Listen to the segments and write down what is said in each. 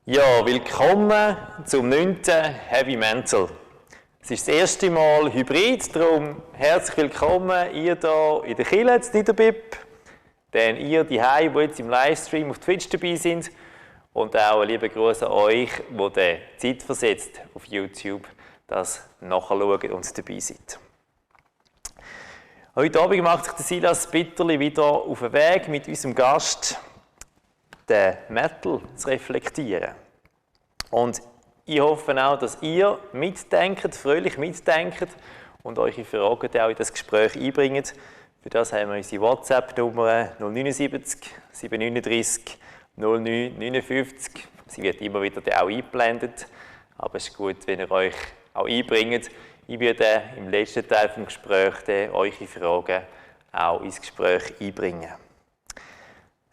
Ja, willkommen zum 9. Heavy Mental. Es ist das erste Mal hybrid, darum herzlich willkommen ihr hier in der Kirche in Niederbipp, dann ihr die die jetzt im Livestream auf Twitch dabei sind und auch ein lieber Gruß an euch, die zeitversetzt auf YouTube das nachschauen und dabei sind. Heute Abend macht sich der Silas Bitterli wieder auf den Weg mit unserem Gast, den Metal zu reflektieren. Und ich hoffe auch, dass ihr mitdenkt, fröhlich mitdenkt und eure Fragen auch in das Gespräch einbringt. Für das haben wir unsere WhatsApp-Nummer 079 739 09 59. Sie wird immer wieder auch eingeblendet, aber es ist gut, wenn ihr euch auch einbringt. Ich werde im letzten Teil des Gesprächs eure Fragen auch ins Gespräch einbringen.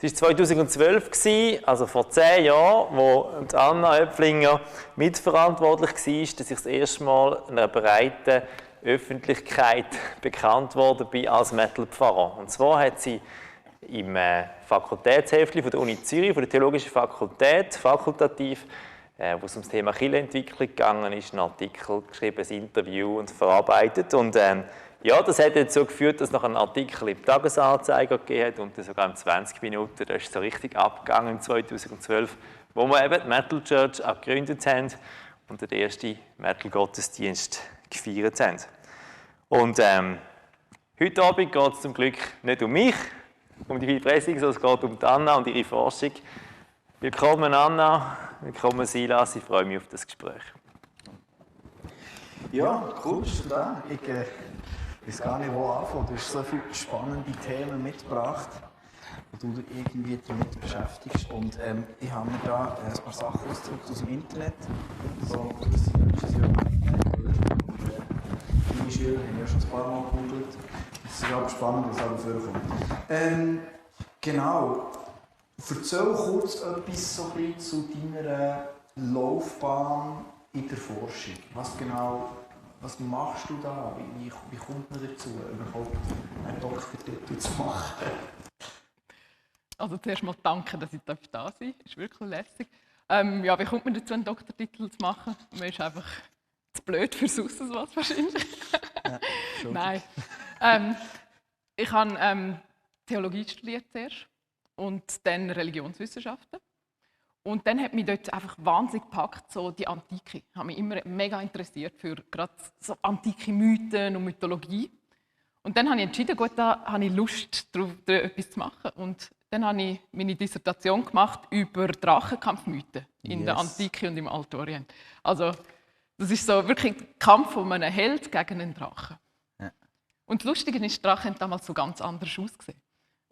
Es war 2012, also vor 10 Jahren, wo Anna Oepflinger mitverantwortlich war, dass ich das erste Mal einer breiten Öffentlichkeit bekannt wurde bin als Metal-Pfarrer. Und zwar hat sie im Fakultätshäftchen von der Uni Zürich, von der Theologischen Fakultät, fakultativ, wo es um das Thema Kirchenentwicklung gegangen ist, einen Artikel geschrieben, ein Interview und verarbeitet. Und ja, das hat dazu geführt, dass es noch einen Artikel im Tagesanzeiger gegeben hat und sogar in 20 Minuten, das ist so richtig abgegangen im 2012, wo wir eben die Metal Church auch gegründet haben und den ersten Metal-Gottesdienst gefeiert haben. Und heute Abend geht es zum Glück nicht um mich, um die Pressung, sondern es geht um Anna und ihre Forschung. Willkommen Anna, willkommen Silas, ich freue mich auf das Gespräch. Ja, cool, bist du da. Ich weiß gar nicht, wo anfangen. Du hast so viele spannende Themen mitgebracht, wo du dich irgendwie damit beschäftigst. Und ich habe mir da ein paar Sachen ausgedruckt aus dem Internet. So, das sind meine Schüler haben ja schon ein paar Mal gegoogelt. Es ist aber spannend, was auch vorkommt. Genau. Erzähl kurz etwas so ein bisschen zu deiner Laufbahn in der Forschung. Was machst du da? Wie kommt man dazu, überhaupt einen Doktortitel zu machen? Also zuerst mal danke, dass ich da sein darf. Das ist wirklich lässig. Ja, wie kommt man dazu, einen Doktortitel zu machen? Man ist einfach zu blöd fürs Aussenwas wahrscheinlich. Ja, nein. Ich habe Theologie studiert zuerst und dann Religionswissenschaften. Und dann hat mich dort einfach wahnsinnig gepackt, so die Antike. Ich habe mich immer mega interessiert für gerade so antike Mythen und Mythologie. Und dann habe ich entschieden, gut, da habe ich Lust, darauf etwas zu machen. Und dann habe ich meine Dissertation gemacht über Drachenkampfmythen in der Antike und im Altorient. Also das ist so wirklich ein Kampf von einem Held gegen einen Drachen. Ja. Und das Lustige ist, Drachen haben damals so ganz anders ausgesehen.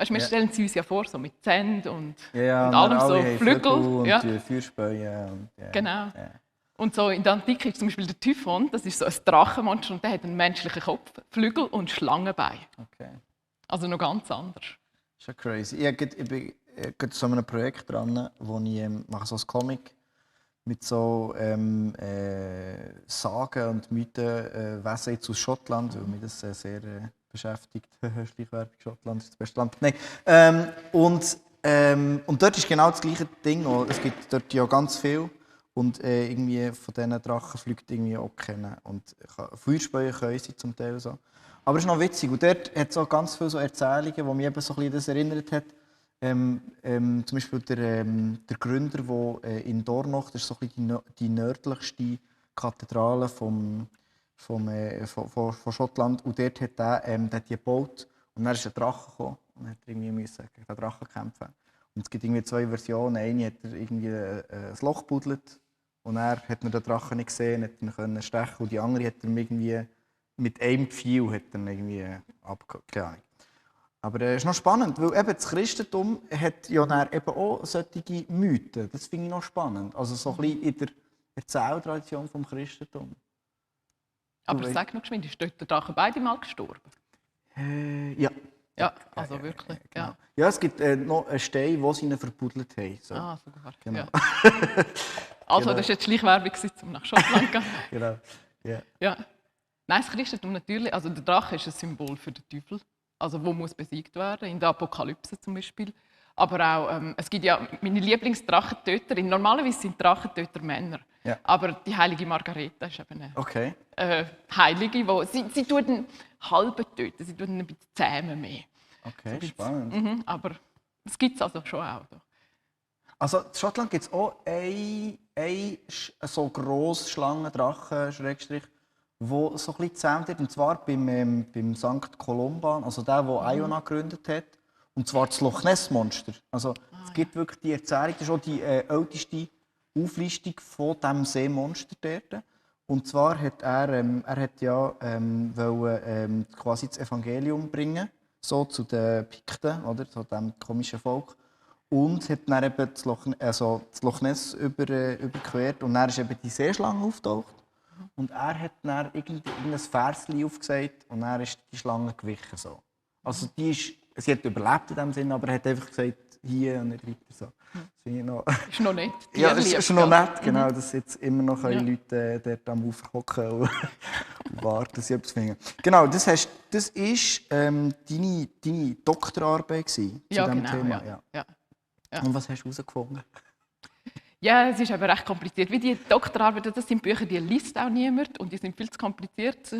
Weißt, wir stellen sie uns ja vor, so mit Zähnen und allem so Flügel. Und Feuerspäne. Genau. Ja. Und so in der Antike ist zum Beispiel der Typhon, das ist so ein Drachenmonster und der hat einen menschlichen Kopf, Flügel und Schlangenbein. Okay. Also noch ganz anders. Das ist ja crazy. Ich bin gerade so einem Projekt dran, wo ich mache so ein Comic mit so Sagen und Mythen Wesen jetzt aus Schottland, weil mich das sehr beschäftigt. Schleichwerbung, Schottland ist das beste Land. Nein. Und dort ist genau das gleiche Ding. Es gibt dort ja ganz viel. Und irgendwie von diesen Drachen fliegt irgendwie auch keiner. Und Feuerspäne können sie zum Teil so. Aber es ist noch witzig. Und dort hat es auch ganz viele so Erzählungen, die mich eben so ein bisschen das erinnert hat. Zum Beispiel der Gründer, der in Dornach, das ist so ein bisschen die nördlichste Kathedrale von Schottland. Und dort hat er die gebaut. Und dann ist ein Drache gekommen. Und dann hat er irgendwie gegen den Drachen kämpfen. Und es gibt irgendwie 2 Versionen. Eine hat er irgendwie ein Loch gebuddelt. Und er hat den Drachen nicht gesehen, hat ihn stechen. Und die andere hat er irgendwie mit einem Pfeil irgendwie abgehauen. Aber es ist noch spannend, weil eben das Christentum hat ja dann eben auch solche Mythen. Das finde ich noch spannend. Also so ein bisschen in der Erzähltradition vom Christentum. Aber sag noch geschwind, ist dort der Drache beide Mal gestorben? Ja. Ja, also wirklich. Genau. Ja, es gibt noch einen Stein, wo sie ihn verbuddelt haben. So. Ah, sogar. Genau. Ja. Also, das war jetzt Schleichwerbung, um nach Schottland zu gehen. Genau. Yeah. Ja. Nein, das Christentum natürlich. Also der Drache ist ein Symbol für den Teufel. Also, wo muss besiegt werden, in der Apokalypse zum Beispiel. Aber auch, es gibt ja meine Lieblingsdrachentöterin. Normalerweise sind Drachentöter Männer. Ja. Aber die heilige Margareta ist eben eine Okay. Heilige, sie tut einen halben töten, sie tut ihn ein bisschen zähmen mehr. Okay, spannend. Aber es gibt es also schon auch. Also in Schottland gibt es auch ein so grosses Schlangendrachen, Schrägstrich, wo so ein bisschen gezähmt wird. Und zwar beim St. Columban, also der Iona gegründet hat. Und zwar das Loch Ness Monster. Also es gibt wirklich die Erzählung, das ist auch die älteste Auflistung von diesem Seemonster dort. Und zwar hat er ja wollte, quasi das Evangelium bringen, so zu den Pikten, oder, zu dem komischen Volk. Und hat dann eben das Loch Ness überquert und dann ist eben die Seeschlange auftaucht. Und er hat dann irgendein Versli aufgesagt und dann ist die Schlange gewichen. So. Also sie hat überlebt in dem Sinne, aber er hat einfach gesagt, hier und nicht weiter. So. Das finde ich noch... Ist noch nett. Ja, das ist noch nett, genau. Dass jetzt immer noch Leute dort am Ufer hocken und warten, dass sie etwas finden. Genau, das ist deine Doktorarbeit zu diesem Thema. Ja. Und was hast du herausgefunden? Ja, es ist aber recht kompliziert. Wie die Doktorarbeiten, das sind Bücher, die liest auch niemand und die sind viel zu kompliziert.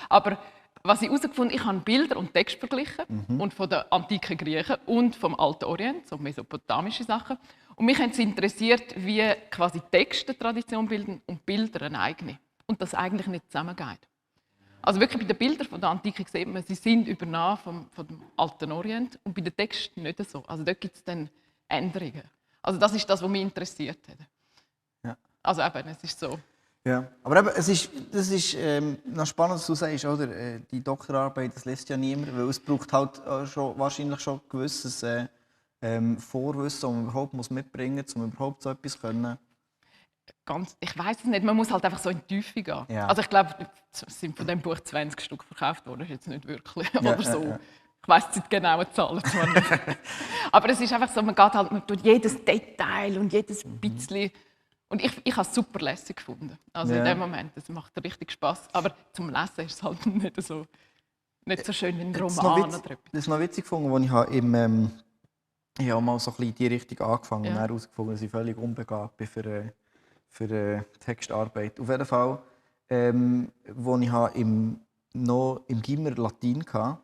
Aber was ich herausgefunden habe, ich habe Bilder und Text verglichen und von den antiken Griechen und vom Alten Orient, so mesopotamische Sachen. Und mich hat es interessiert, wie quasi Texte eine Tradition bilden und Bilder eine eigene. Und das eigentlich nicht zusammengeht. Also wirklich bei den Bildern von der Antike sieht man, sie sind übernommen vom Alten Orient und bei den Texten nicht so. Also dort gibt es dann Änderungen. Also das ist das, was mich interessiert hat. Ja. Also eben, es ist so. Ja, aber eben, das ist noch spannend, was du sagst, oder? Die Doktorarbeit, das lässt ja niemand, weil es braucht halt wahrscheinlich schon ein gewisses Vorwissen, das man überhaupt mitbringen muss, um überhaupt so etwas zu können. Ich weiß es nicht, man muss halt einfach so in die Tiefe gehen. Ja. Also ich glaube, es sind von diesem Buch 20 Stück verkauft worden, das ist jetzt nicht wirklich, oder so. Ja. Ich weiss die genauen Zahlen zwar nicht. Aber es ist einfach so, man tut jedes Detail und jedes bisschen. Und ich habe es super lässig gefunden. Also in dem Moment, es macht richtig Spass. Aber zum Lesen ist es halt nicht so schön wie ein Roman oder etwas. Das ist noch witzig gefunden, als ich ich habe mal so ein bisschen in die Richtung angefangen und dann herausgefunden, dass ich völlig unbegabt bin für Textarbeit. Auf jeden Fall, als ich noch im Gimmer Latein hatte,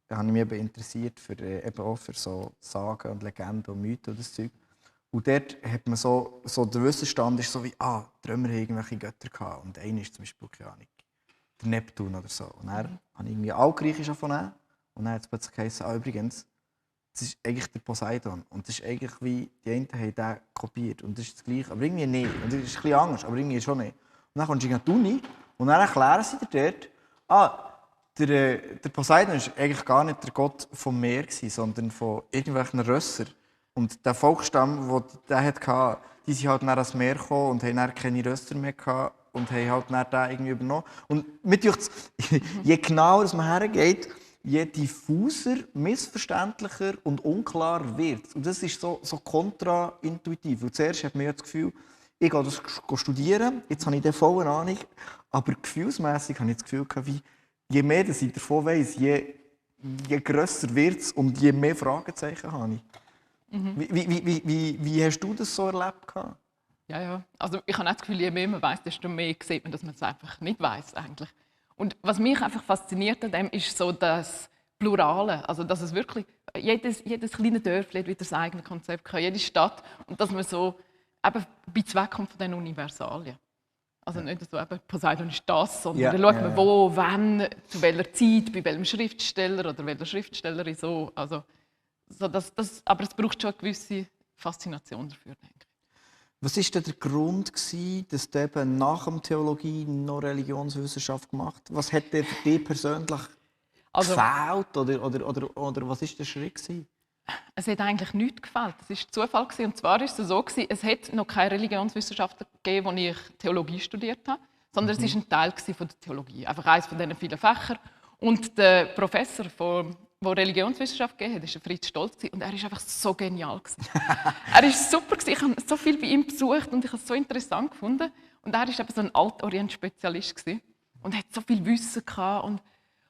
habe ich mich eben interessiert eben auch für so Sagen und Legenden und Mythen und das Zeug. Und dort hat man so der Wissensstand ist so wie, die Römer hatten irgendwelche Götter gehabt. Und einer ist zum Beispiel, keine Ahnung, der Neptun oder so. Und dann habe ich irgendwie Altgriechisch davon und dann hat es plötzlich geheißen, übrigens, das ist eigentlich der Poseidon. Und das ist eigentlich wie, die einen haben den kopiert. Und das ist das Gleiche, aber irgendwie nicht. Und das ist ein bisschen anders, aber irgendwie schon nicht. Und dann kommst du in die Uni und dann erklären sie dir dort, der Poseidon war eigentlich gar nicht der Gott vom Meer, sondern von irgendwelchen Rössern. Und der Volksstamm, den hatte, die sind halt nach das Meer gekommen und haben dann keine Rösser mehr gehabt und haben halt dann den irgendwie übernommen. Und mir denkt, je genauer man hergeht, je diffuser, missverständlicher und unklarer wird es. Und das ist so kontraintuitiv. Und zuerst hat man ja das Gefühl, ich gehe das studieren, jetzt habe ich da voll eine Ahnung, aber gefühlsmässig habe ich das Gefühl, je mehr ich davon weiss, je grösser wird es und je mehr Fragezeichen habe ich. Wie hast du das so erlebt? Ja. Also ich habe auch das Gefühl, je mehr man weiss, desto mehr sieht man, dass man es einfach nicht weiss eigentlich. Und was mich einfach fasziniert an dem, ist so das Plurale. Also dass es wirklich, jedes kleine Dörfli hat wieder das eigene Konzept gehabt, jede Stadt. Und dass man so eben ein bisschen wegkommt von den Universalien. Also nicht so, eben, Poseidon ist das, sondern dann schaut man, wo, wann, zu welcher Zeit, bei welchem Schriftsteller oder welcher Schriftstellerin so. Also, aber es braucht schon eine gewisse Faszination dafür, denke ich. Was war denn der Grund, dass du eben nach der Theologie noch Religionswissenschaft gemacht hast? Was hat dir für dich persönlich gefehlt? Oder was war der Schritt? Es hat eigentlich nichts gefehlt. Es war Zufall. Und zwar war es so, es hat noch keine Religionswissenschaften gegeben, als ich Theologie studiert habe, sondern es war ein Teil von der Theologie. Einfach eines von diesen vielen Fächern. Und der Professor, der Religionswissenschaft gegeben hat, war Fritz Stolz. Und er war einfach so genial. Er war super. Ich habe so viel bei ihm besucht und ich habe es so interessant gefunden. Und er war eben so ein Altorient-Spezialist und hat so viel Wissen gehabt.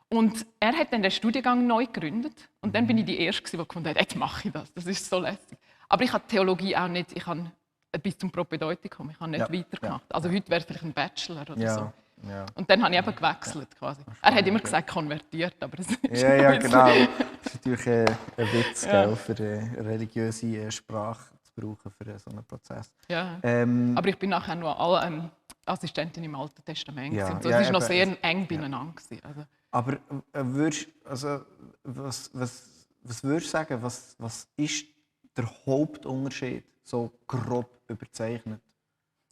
Und er hat dann den Studiengang neu gegründet. Und dann bin ich die Erste, die gefunden hat, jetzt mache ich das. Das ist so lässig. Aber ich habe Theologie auch nicht, ich habe bis zum Propedeutikum, ich habe nicht weitergemacht. Also heute wäre es vielleicht ein Bachelor oder so. Ja. Und dann habe ich eben gewechselt quasi. Er hat immer gesagt, konvertiert, aber es ist Ja, genau. Das ist natürlich ein Witz, gell, für eine religiöse Sprache zu brauchen für so einen Prozess. Ja. Aber ich bin nachher nur Assistentin im Alten Testament. Ja, Es war noch sehr eng beieinander. Also. Aber was würdest du sagen, was ist der Hauptunterschied, so grob überzeichnet?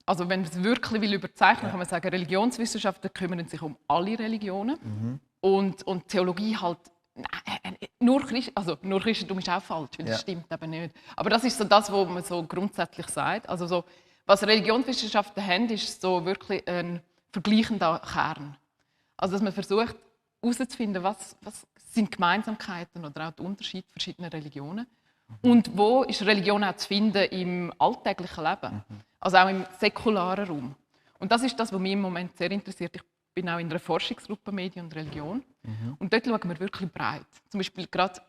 Also wenn man es wirklich überzeichnen will, kann man sagen, Religionswissenschaftler kümmern sich um alle Religionen. Und Theologie halt, nur Christentum ist auch falsch, weil das stimmt eben nicht. Aber das ist so das, was man so grundsätzlich sagt. Also so, was Religionswissenschaftler haben, ist so wirklich ein vergleichender Kern. Also dass man versucht herauszufinden, was sind Gemeinsamkeiten oder auch die Unterschiede verschiedener Religionen. Und wo ist Religion auch zu finden im alltäglichen Leben, also auch im säkularen Raum. Und das ist das, was mich im Moment sehr interessiert. Ich bin auch in einer Forschungsgruppe Medien und Religion. Und dort schauen wir wirklich breit. Zum Beispiel gerade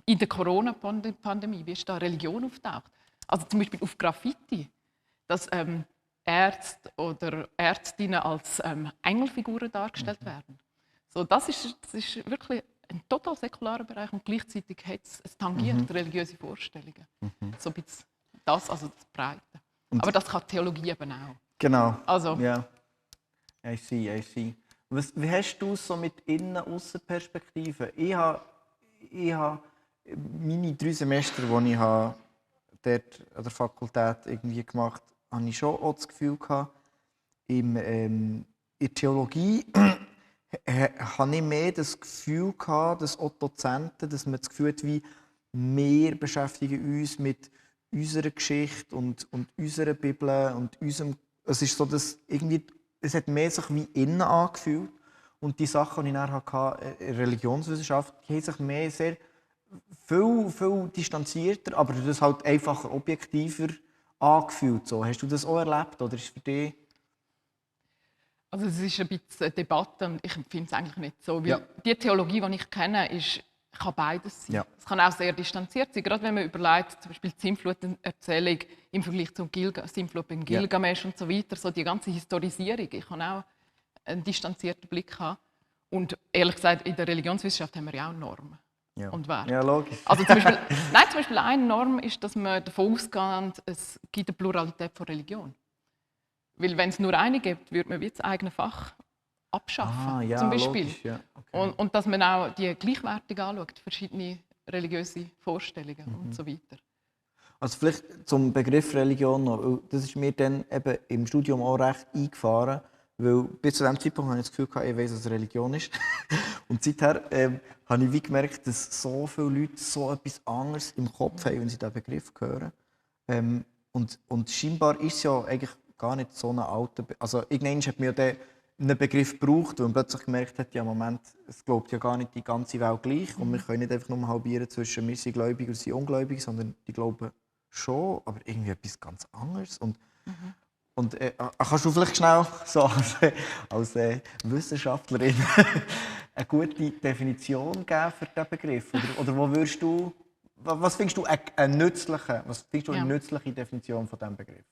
in der Corona-Pandemie, wie ist da Religion auftaucht. Also zum Beispiel auf Graffiti, dass Ärzte oder Ärztinnen als Engelfiguren dargestellt werden. So, das ist wirklich ein total säkularer Bereich und gleichzeitig es tangiert religiöse Vorstellungen. So ein bisschen das, also das Breite. Aber das kann Theologie eben auch. Genau. Also. Ja. I see. Wie hast du es so mit Innen-Aussen-Perspektive? Ich habe meine 3 Semester, die ich dort an der Fakultät irgendwie gemacht habe, ich schon auch das Gefühl gehabt, in der Theologie habe ich mehr das Gefühl gehabt, dass auch Dozenten, dass man das Gefühl hat, wie wir beschäftigen uns mit unserer Geschichte und unserer Bibel und unserem. Es ist so, dass irgendwie, es hat mehr sich wie innen angefühlt und die Sachen, die ich dann hatte, in Religionswissenschaft, die haben sich mehr sehr viel distanzierter, aber das halt einfacher, objektiver angefühlt. So. Hast du das auch erlebt oder ist es für dich? Also es ist ein bisschen eine Debatte und ich empfinde es eigentlich nicht so. Weil die Theologie, die ich kenne, kann beides sein. Es kann auch sehr distanziert sein. Gerade wenn man überlegt, zum Beispiel die Sintflut-Erzählung im Vergleich zum Sintflut beim Gilgamesch und so weiter, so die ganze Historisierung. Ich kann auch einen distanzierten Blick haben. Und ehrlich gesagt, in der Religionswissenschaft haben wir ja auch Normen und Werte. Ja, logisch. Also zum Beispiel eine Norm ist, dass man davon ausgeht, es gibt eine Pluralität von Religion. Weil wenn es nur eine gibt, würde man wie das eigene Fach abschaffen, zum Beispiel. Logisch, ja. Okay. Und dass man auch die gleichwertig anschaut, verschiedene religiöse Vorstellungen und so weiter. Also vielleicht zum Begriff Religion noch. Das ist mir dann eben im Studium auch recht eingefahren, weil bis zu diesem Zeitpunkt hatte ich das Gefühl, ich weiss, was Religion ist. Und seither habe ich wie gemerkt, dass so viele Leute so etwas anderes im Kopf haben, wenn sie diesen Begriff hören. Und scheinbar ist es ja eigentlich gar nicht so ein alter Also irgendwann hat man ja einen Begriff gebraucht, weil man plötzlich gemerkt hat, ja Moment, es glaubt ja gar nicht die ganze Welt gleich und wir können nicht einfach nur halbieren zwischen wir sind gläubig und sie sind ungläubig, sondern die glauben schon, aber irgendwie etwas ganz anderes. Und kannst du vielleicht schnell so als Wissenschaftlerin eine gute Definition geben für diesen Begriff? Oder wo würdest du, was findest du eine nützliche Definition von diesem Begriff?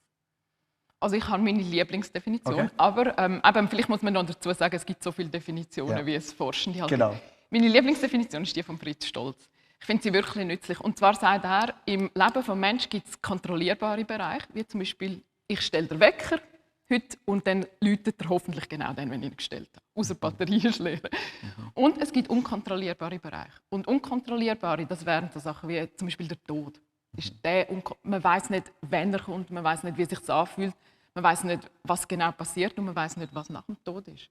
Also ich habe meine Lieblingsdefinition, aber vielleicht muss man noch dazu sagen, es gibt so viele Definitionen, wie es Forschende halt genau. gibt. Meine Lieblingsdefinition ist die von Fritz Stolz. Ich finde sie wirklich nützlich. Und zwar sagt er, im Leben des Menschen gibt es kontrollierbare Bereiche, wie zum Beispiel, ich stelle den Wecker heute und dann läutet er hoffentlich genau dann, wenn ich ihn gestellt habe. Außer die Batterie ist leer. Und es gibt unkontrollierbare Bereiche. Und unkontrollierbare, das wären so Sachen wie zum Beispiel der Tod. Man weiß nicht, wann er kommt, man weiß nicht, wie es sich anfühlt, man weiß nicht, was genau passiert und man weiß nicht, was nach dem Tod ist.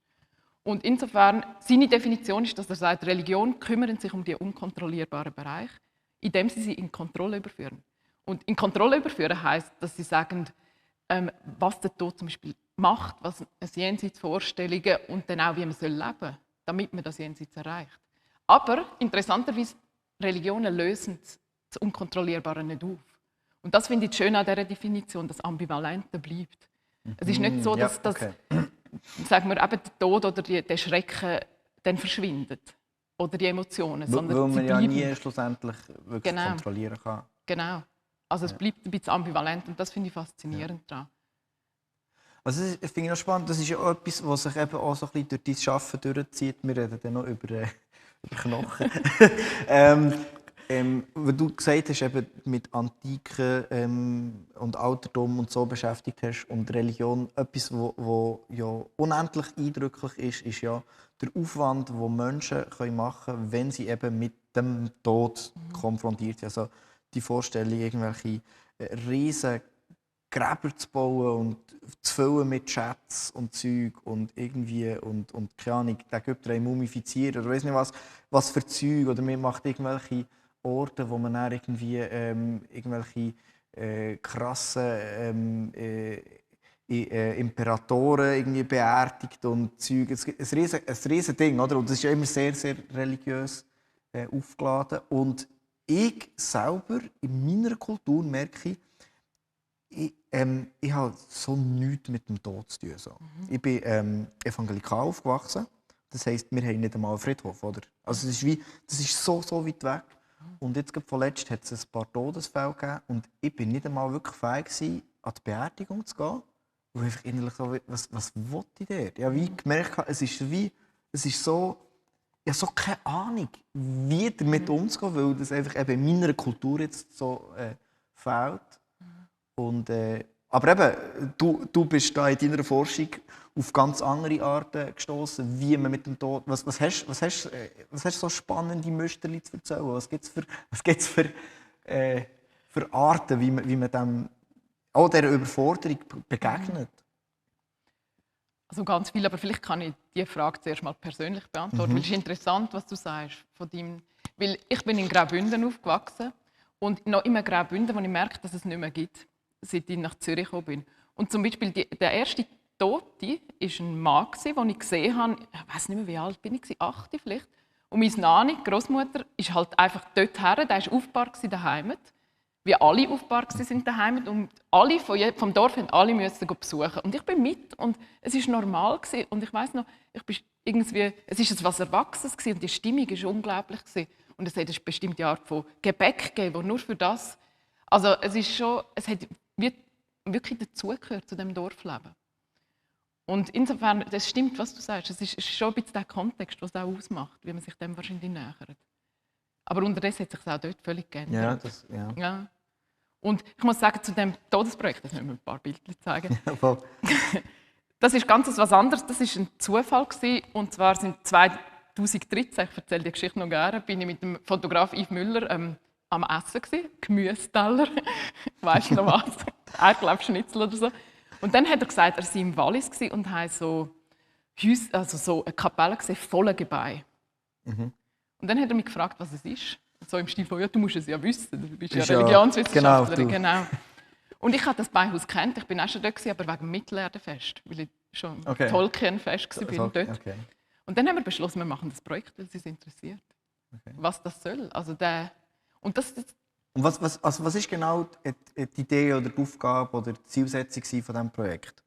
Und insofern, seine Definition ist, dass er sagt, Religionen kümmern sich um die unkontrollierbaren Bereiche, indem sie sie in Kontrolle überführen. Und in Kontrolle überführen heisst, dass sie sagen, was der Tod zum Beispiel macht, was es Jenseitsvorstellungen und dann auch, wie man leben soll, damit man das Jenseits erreicht. Aber interessanterweise, Religionen lösen das Unkontrollierbare nicht auf. Und das finde ich schön an dieser Definition, das Ambivalente bleibt. Es ist nicht so, dass sagen wir, eben der Tod oder der Schrecken dann verschwindet. Oder die Emotionen. Sondern weil man sie ja bleiben. Nie schlussendlich wirklich kontrollieren kann. Genau. Also es bleibt ein bisschen ambivalent und das finde ich faszinierend daran. Also das finde ich noch spannend. Das ist ja auch etwas, was sich eben auch so ein bisschen durch dein Arbeiten durchzieht. Wir reden dann noch über Knochen. Weil du gesagt hast, eben mit Antike und Altertum und so beschäftigt hast und Religion, etwas, wo ja unendlich eindrücklich ist ja der Aufwand, den Menschen machen können, wenn sie eben mit dem Tod konfrontiert sind. Also die Vorstellung, irgendwelche riesen Gräber zu bauen und zu füllen mit Schätzen und Zeug und irgendwie und keine Ahnung, den Götter mumifizieren oder weiss nicht was für Zeug, oder man macht irgendwelche Orte, wo man dann irgendwie irgendwelche krassen Imperatoren irgendwie beerdigt und Zeug. Es gibt ein riesen Ding, oder? Und das ist ja immer sehr, sehr religiös aufgeladen. Und ich selber in meiner Kultur merke, ich habe so nichts mit dem Tod zu tun. So. Ich bin evangelikal aufgewachsen. Das heisst, wir haben nicht einmal einen Friedhof. Oder? Also das ist so weit weg. Und jetzt vorletzt hat es ein paar Todesfälle gegeben. Und ich bin nicht einmal wirklich fähig gewesen, an die Beerdigung zu gehen. Wo ich einfach innerlich so, was will ich dort? Ich habe wie gemerkt, es ist so, ich habe so keine Ahnung, wie damit umzugehen, weil das einfach eben in meiner Kultur jetzt so fehlt. Und, aber eben, du bist da in deiner Forschung auf ganz andere Arten gestoßen, wie man mit dem Tod. Was hast du so spannende Müsterchen zu erzählen? Was gibt es für Arten, wie man dem, auch dieser Überforderung begegnet? Also ganz viel, aber vielleicht kann ich diese Frage zuerst mal persönlich beantworten. Weil es ist interessant, was du sagst von deinem. Weil ich bin in Graubünden aufgewachsen und noch immer Graubünden, wo ich merke, dass es nicht mehr gibt, seit ich nach Zürich gekommen bin. Und zum Beispiel der erste Tote war ein Mann, den ich gesehen habe. Ich weiß nicht mehr, wie alt bin ich, 8 vielleicht. Und meine Nani, die Großmutter, ist halt einfach dort her. Der war aufgebaut in der Heimat, wie alle aufgebaut waren in der Heimat. Und alle vom Dorf mussten alle besuchen. Und ich bin mit und es war normal. Und ich weiss noch, es war etwas Erwachsenes und die Stimmung war unglaublich. Und es hat eine bestimmte Art von Gebäck gegeben, nur für das. Also es hat wirklich dazugehört zu dem Dorfleben. Und insofern, das stimmt, was du sagst. Es ist schon ein bisschen der Kontext, was es auch ausmacht, wie man sich dem wahrscheinlich nähert. Aber unterdessen hat sich das auch dort völlig geändert. Ja. Und ich muss sagen, zu dem Todesprojekt, das müssen wir ein paar Bilder zeigen. Das ist ganz was anderes. Das war ein Zufall. Und zwar sind 2013, ich erzähle die Geschichte noch gerne, bin ich mit dem Fotograf Yves Müller am Essen gewesen, Gemüsesteller, weißt du noch was? Erdglaubschnitzel oder so. Und dann hat er gesagt, er sei im Wallis und habe so eine Kapelle gesehen, voller Gebeine. Und dann hat er mich gefragt, was es ist. So im Stil von, ja, du musst es ja wissen, du bist ja Religionswissenschaftler. Genau. Und ich habe das Beihaus kennt, ich bin auch schon dort, aber wegen dem Mittelerdenfest, weil ich schon im Tolkien-Fest war dort. Okay. Und dann haben wir beschlossen, wir machen das Projekt, weil es uns interessiert, was das soll. Also und was ist genau die Idee oder die Aufgabe oder die Zielsetzung von diesem Projekt?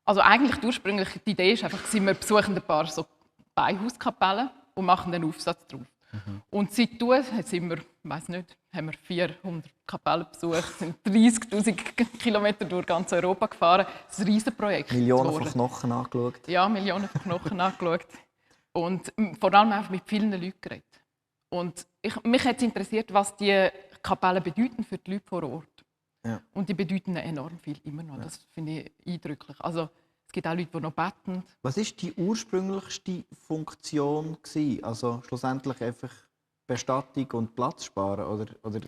Also eigentlich ursprünglich die Idee ist einfach, wir besuchen ein paar so Beihauskapellen und machen einen Aufsatz drauf. Und seitdem haben wir 400 Kapellen besucht, sind 30'000 Kilometer durch ganz Europa gefahren. Das ist ein Riesenprojekt. Millionen von Knochen angeschaut. Ja, Millionen von Knochen angeschaut. Und vor allem einfach mit vielen Leuten geredet. Und mich hat interessiert, was die Kapellen bedeuten für die Leute vor Ort. Ja. Und die bedeuten enorm viel immer noch. Ja. Das finde ich eindrücklich. Also, es gibt auch Leute, die noch beten. Was war die ursprünglichste Funktion? Also schlussendlich einfach Bestattung und Platz sparen? Oder?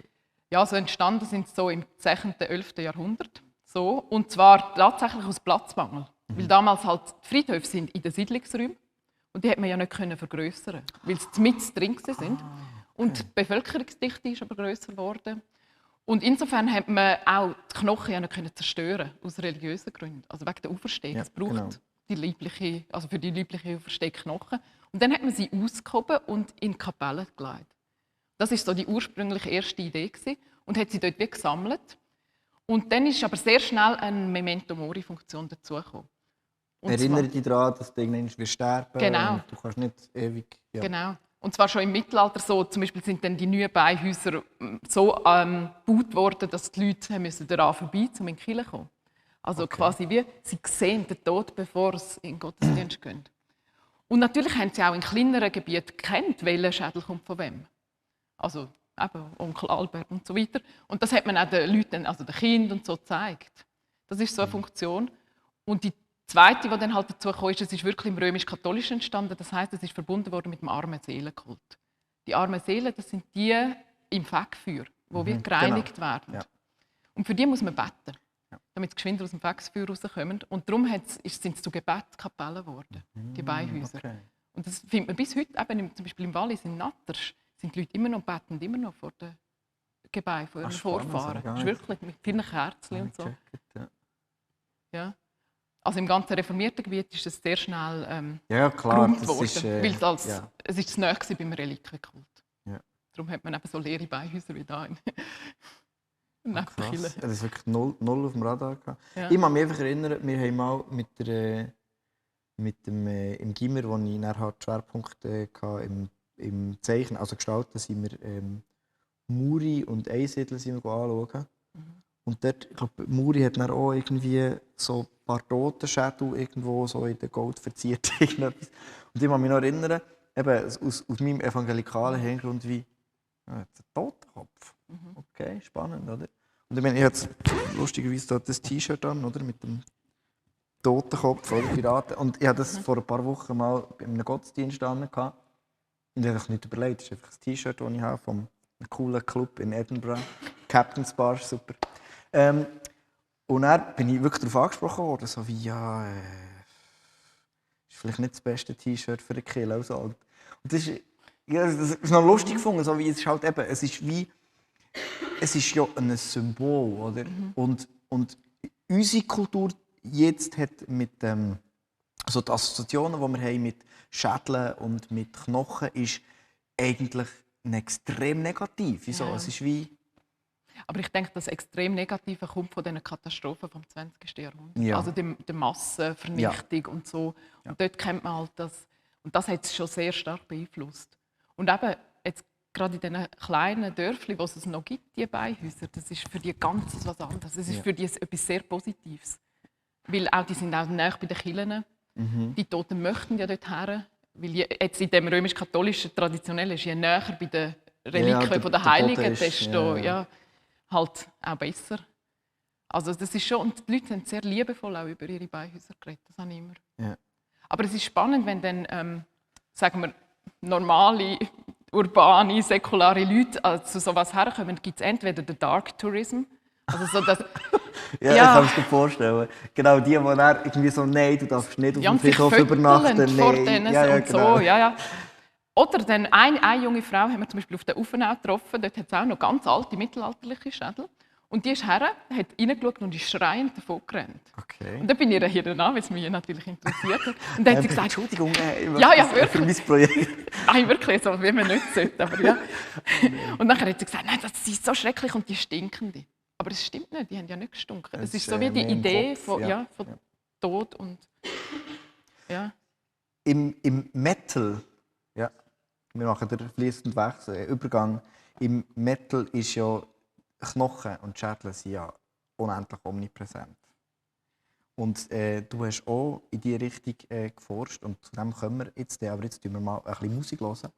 Ja, so entstanden sind sie so im 10. und 11. Jahrhundert. So. Und zwar tatsächlich aus Platzmangel. Weil damals halt die Friedhöfe sind in den Siedlungsräumen. Und die konnte man ja nicht vergrössern, weil sie mitten drin sind. Und die Bevölkerungsdichte ist aber grösser geworden. Und insofern konnte man auch die Knochen ja nicht zerstören, aus religiösen Gründen. Also wegen der Auferstehung. Ja, es braucht für die liebliche Auferstehung Knochen. Und dann hat man sie ausgehoben und in Kapellen gelegt. Das war so die ursprüngliche erste Idee und hat sie dort wie gesammelt. Und dann ist aber sehr schnell eine Memento-Mori-Funktion dazugekommen. Erinnere dich daran, dass du irgendwann sterben wirst. Genau. Und du kannst nicht ewig... Ja. Genau. Und zwar schon im Mittelalter so. Zum Beispiel sind dann die neuen Beihäuser so gebaut worden, dass die Leute müssen daran vorbei, um in die Kirche zu kommen. Also quasi wie sie sehen den Tod, bevor sie in den Gottesdienst gehen. Und natürlich haben sie auch in kleineren Gebieten gekannt, welcher Schädel kommt von wem. Also eben Onkel Albert und so weiter. Und das hat man auch den Leuten, also den Kindern und so gezeigt. Das ist so eine Funktion. Und die zweite, die dann halt dazu kam, ist, es ist wirklich im römisch-katholischen entstanden. Das heisst, es ist verbunden worden mit dem armen Seelenkult. Die armen Seelen, das sind die im Fegfeuer, die wie gereinigt werden. Ja. Und für die muss man beten, damit sie geschwind aus dem Fegfeuer rauskommen. Und darum sind es zu Gebetskapellen geworden, die Beihäuser. Okay. Und das findet man bis heute, eben zum Beispiel im Wallis, in Natters, sind die Leute immer noch betend, immer noch vor den Gebeinen von ihren Vorfahren. Das ist wirklich mit vielen Kerzen und so. Ja. Also im ganzen reformierten Gebiet ist es sehr schnell geräumt worden, weil es ist zu nahe beim Reliquienkult. Ja. Darum hat man eben so leere Beihäuser wie da. Krass. Das ist wirklich null auf dem Radar. Ja. Ich kann mich einfach erinnern, wir haben mal im Gimmer, wo ich nachher Schwerpunkte hatte, im Zeichnen, also Gestalten, sind wir Muri und Einsiedler anschauen. Und dort, ich glaube, Muri hat dann auch irgendwie so ein paar Totenschädel irgendwo so in den Gold verziert. Und ich kann mich noch erinnern, eben aus meinem evangelikalen Hintergrund, wie ein Totenkopf. Okay, spannend, oder? Und ich meine, ich habe jetzt lustigerweise das T-Shirt an, oder? Mit dem Totenkopf oder Piraten. Und ich hatte das vor ein paar Wochen mal bei einem Gottesdienst an. Und ich habe mir nicht überlegt, das ist einfach ein T-Shirt, das ich habe vom coolen Club in Edinburgh. Captain's Bar, super. Und dann bin ich wirklich darauf angesprochen worden, so wie, ist vielleicht nicht das beste T-Shirt für den Kill. Also. Und das ist noch lustig gefunden, so wie es ist halt eben, es ist ja ein Symbol, oder? Und unsere Kultur jetzt hat mit also die Assoziationen, die wir haben mit Schädeln und mit Knochen, ist eigentlich extrem negativ. Wieso? Ja. Es ist wie... Aber ich denke, das extrem Negative kommt von diesen Katastrophen vom 20. Jahrhundert. Ja. Also der Massenvernichtung und so. Und dort kennt man halt das. Und das hat es schon sehr stark beeinflusst. Und eben, jetzt gerade in diesen kleinen Dörfern, wo es noch gibt, die Beihäuser, das ist für die ganz was anderes. Das ist für die etwas sehr Positives. Weil auch, die sind auch nahe bei den Kirchen. Die Toten möchten ja dort her. Weil jetzt in dem römisch-katholischen Traditionellen ist je näher bei den Reliquien der Heiligen, desto halt auch besser. Also das ist schon, und die Leute sind sehr liebevoll auch über ihre Beihäuser geredet, das habe ich immer. Ja. Aber es ist spannend, wenn dann, sagen wir, normale, urbane, säkulare Leute zu sowas herkommen, gibt es entweder den Dark Tourism, also so das... Ich kann es mir vorstellen. Genau die dann irgendwie so, nein, du darfst nicht auf dem Friedhof übernachten. Vor denen und genau. So, ja. Oder dann eine junge Frau haben wir zum Beispiel auf der Uffenau getroffen. Dort hat es auch noch ganz alte, mittelalterliche Schädel. Und die ist her, hat reingeschaut und ist schreiend davon gerannt. Okay. Und dann bin ich ihr hier an, weil es mich natürlich interessiert hat. Und dann hat sie gesagt... Entschuldigung, wirklich. Für mein Projekt. Nein, wirklich, so wie man nicht sollte. Aber ja. Und dann hat sie gesagt, nein, das ist so schrecklich und die stinken. Aber es stimmt nicht, die haben ja nicht gestunken. Es ist so wie die Idee von Tod und... Ja. Im Metal... Ja, wir machen den fließenden Wechsel, Übergang. Im Metal ist ja Knochen und Schädel sind ja unendlich omnipräsent. Und du hast auch in diese Richtung geforscht und zu dem kommen wir jetzt. Aber jetzt hören wir mal ein bisschen Musik hören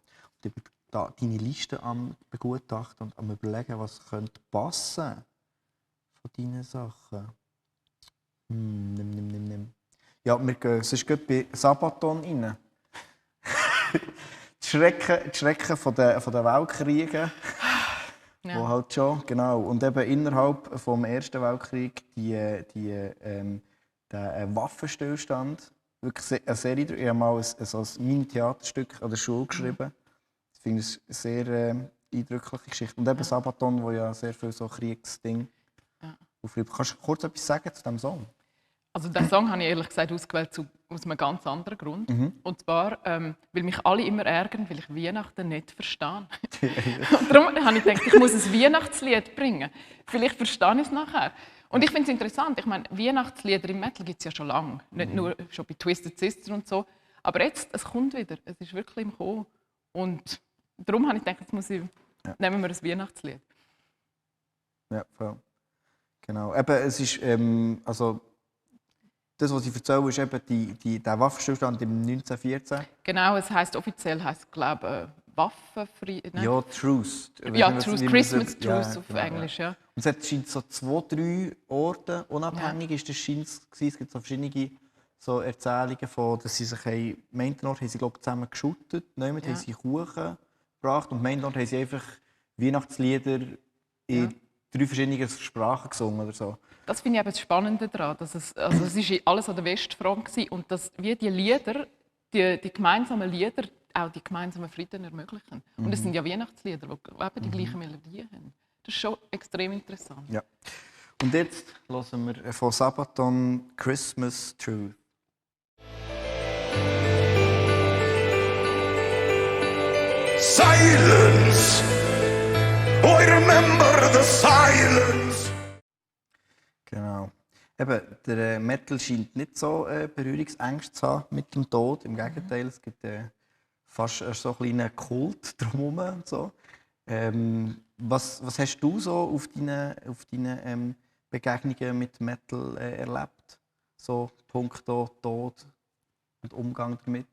und über deine Liste am begutachten und am überlegen, was könnte passen von deinen Sachen. Ja, wir gehen sonst bei Sabaton rein. Die Schrecken von den Weltkriegen. Ja. Wo halt schon, genau. Und eben innerhalb des Ersten Weltkriegs der Waffenstillstand. Wirklich eine Serie. Ich habe mal ein Mini-Theaterstück an der Schule geschrieben. Ich finde es eine sehr eindrückliche Geschichte. Und eben Sabaton, wo ja sehr viel so Kriegsding aufschreibt. Kannst du kurz etwas sagen zu diesem Song? Also den Song habe ich ehrlich gesagt ausgewählt aus einem ganz anderen Grund. Und zwar, weil mich alle immer ärgern, weil ich Weihnachten nicht verstehe. Und darum habe ich gedacht, ich muss ein Weihnachtslied bringen. Vielleicht verstehe ich es nachher. Und ich finde es interessant. Ich meine, Weihnachtslieder im Metal gibt es ja schon lange. Nicht nur schon bei Twisted Sister und so. Aber jetzt, es kommt wieder. Es ist wirklich im Kommen. Und darum habe ich gedacht, jetzt nehmen wir ein Weihnachtslied. Ja, voll. Genau. Eben, es ist, also, das, was ich erzähle, ist eben der Waffenstillstand im 1914. Genau, offiziell heisst es, glaube ich, Waffenfrieden. Ja, Truce. Ja, Truce, Christmas Truce auf Englisch, ja. Und es scheint so 2, 3 Orte unabhängig ist das gewesen. Es gibt so verschiedene so Erzählungen von, dass sie sich am einen Ort haben sie, glaube ich, zusammen geschuttet, haben sie Kuchen gebracht und am anderen Ort haben sie einfach Weihnachtslieder in 3 verschiedenen Sprachen gesungen oder so. Das finde ich eben das Spannende daran, dass es ist alles an der Westfront war und dass wie die Lieder, die gemeinsamen Lieder auch die gemeinsamen Frieden ermöglichen. Und es sind ja Weihnachtslieder, die eben die gleiche Melodie haben. Das ist schon extrem interessant. Ja. Und jetzt hören wir von Sabaton «Christmas Truth». Silence! Oh, I remember the silence! Genau. Eben, der Metal scheint nicht so Berührungsängste zu haben mit dem Tod. Im Gegenteil, es gibt fast so einen kleinen Kult drumherum. Und so. Was hast du so auf deinen Begegnungen mit Metal erlebt? So punkto Tod und Umgang damit?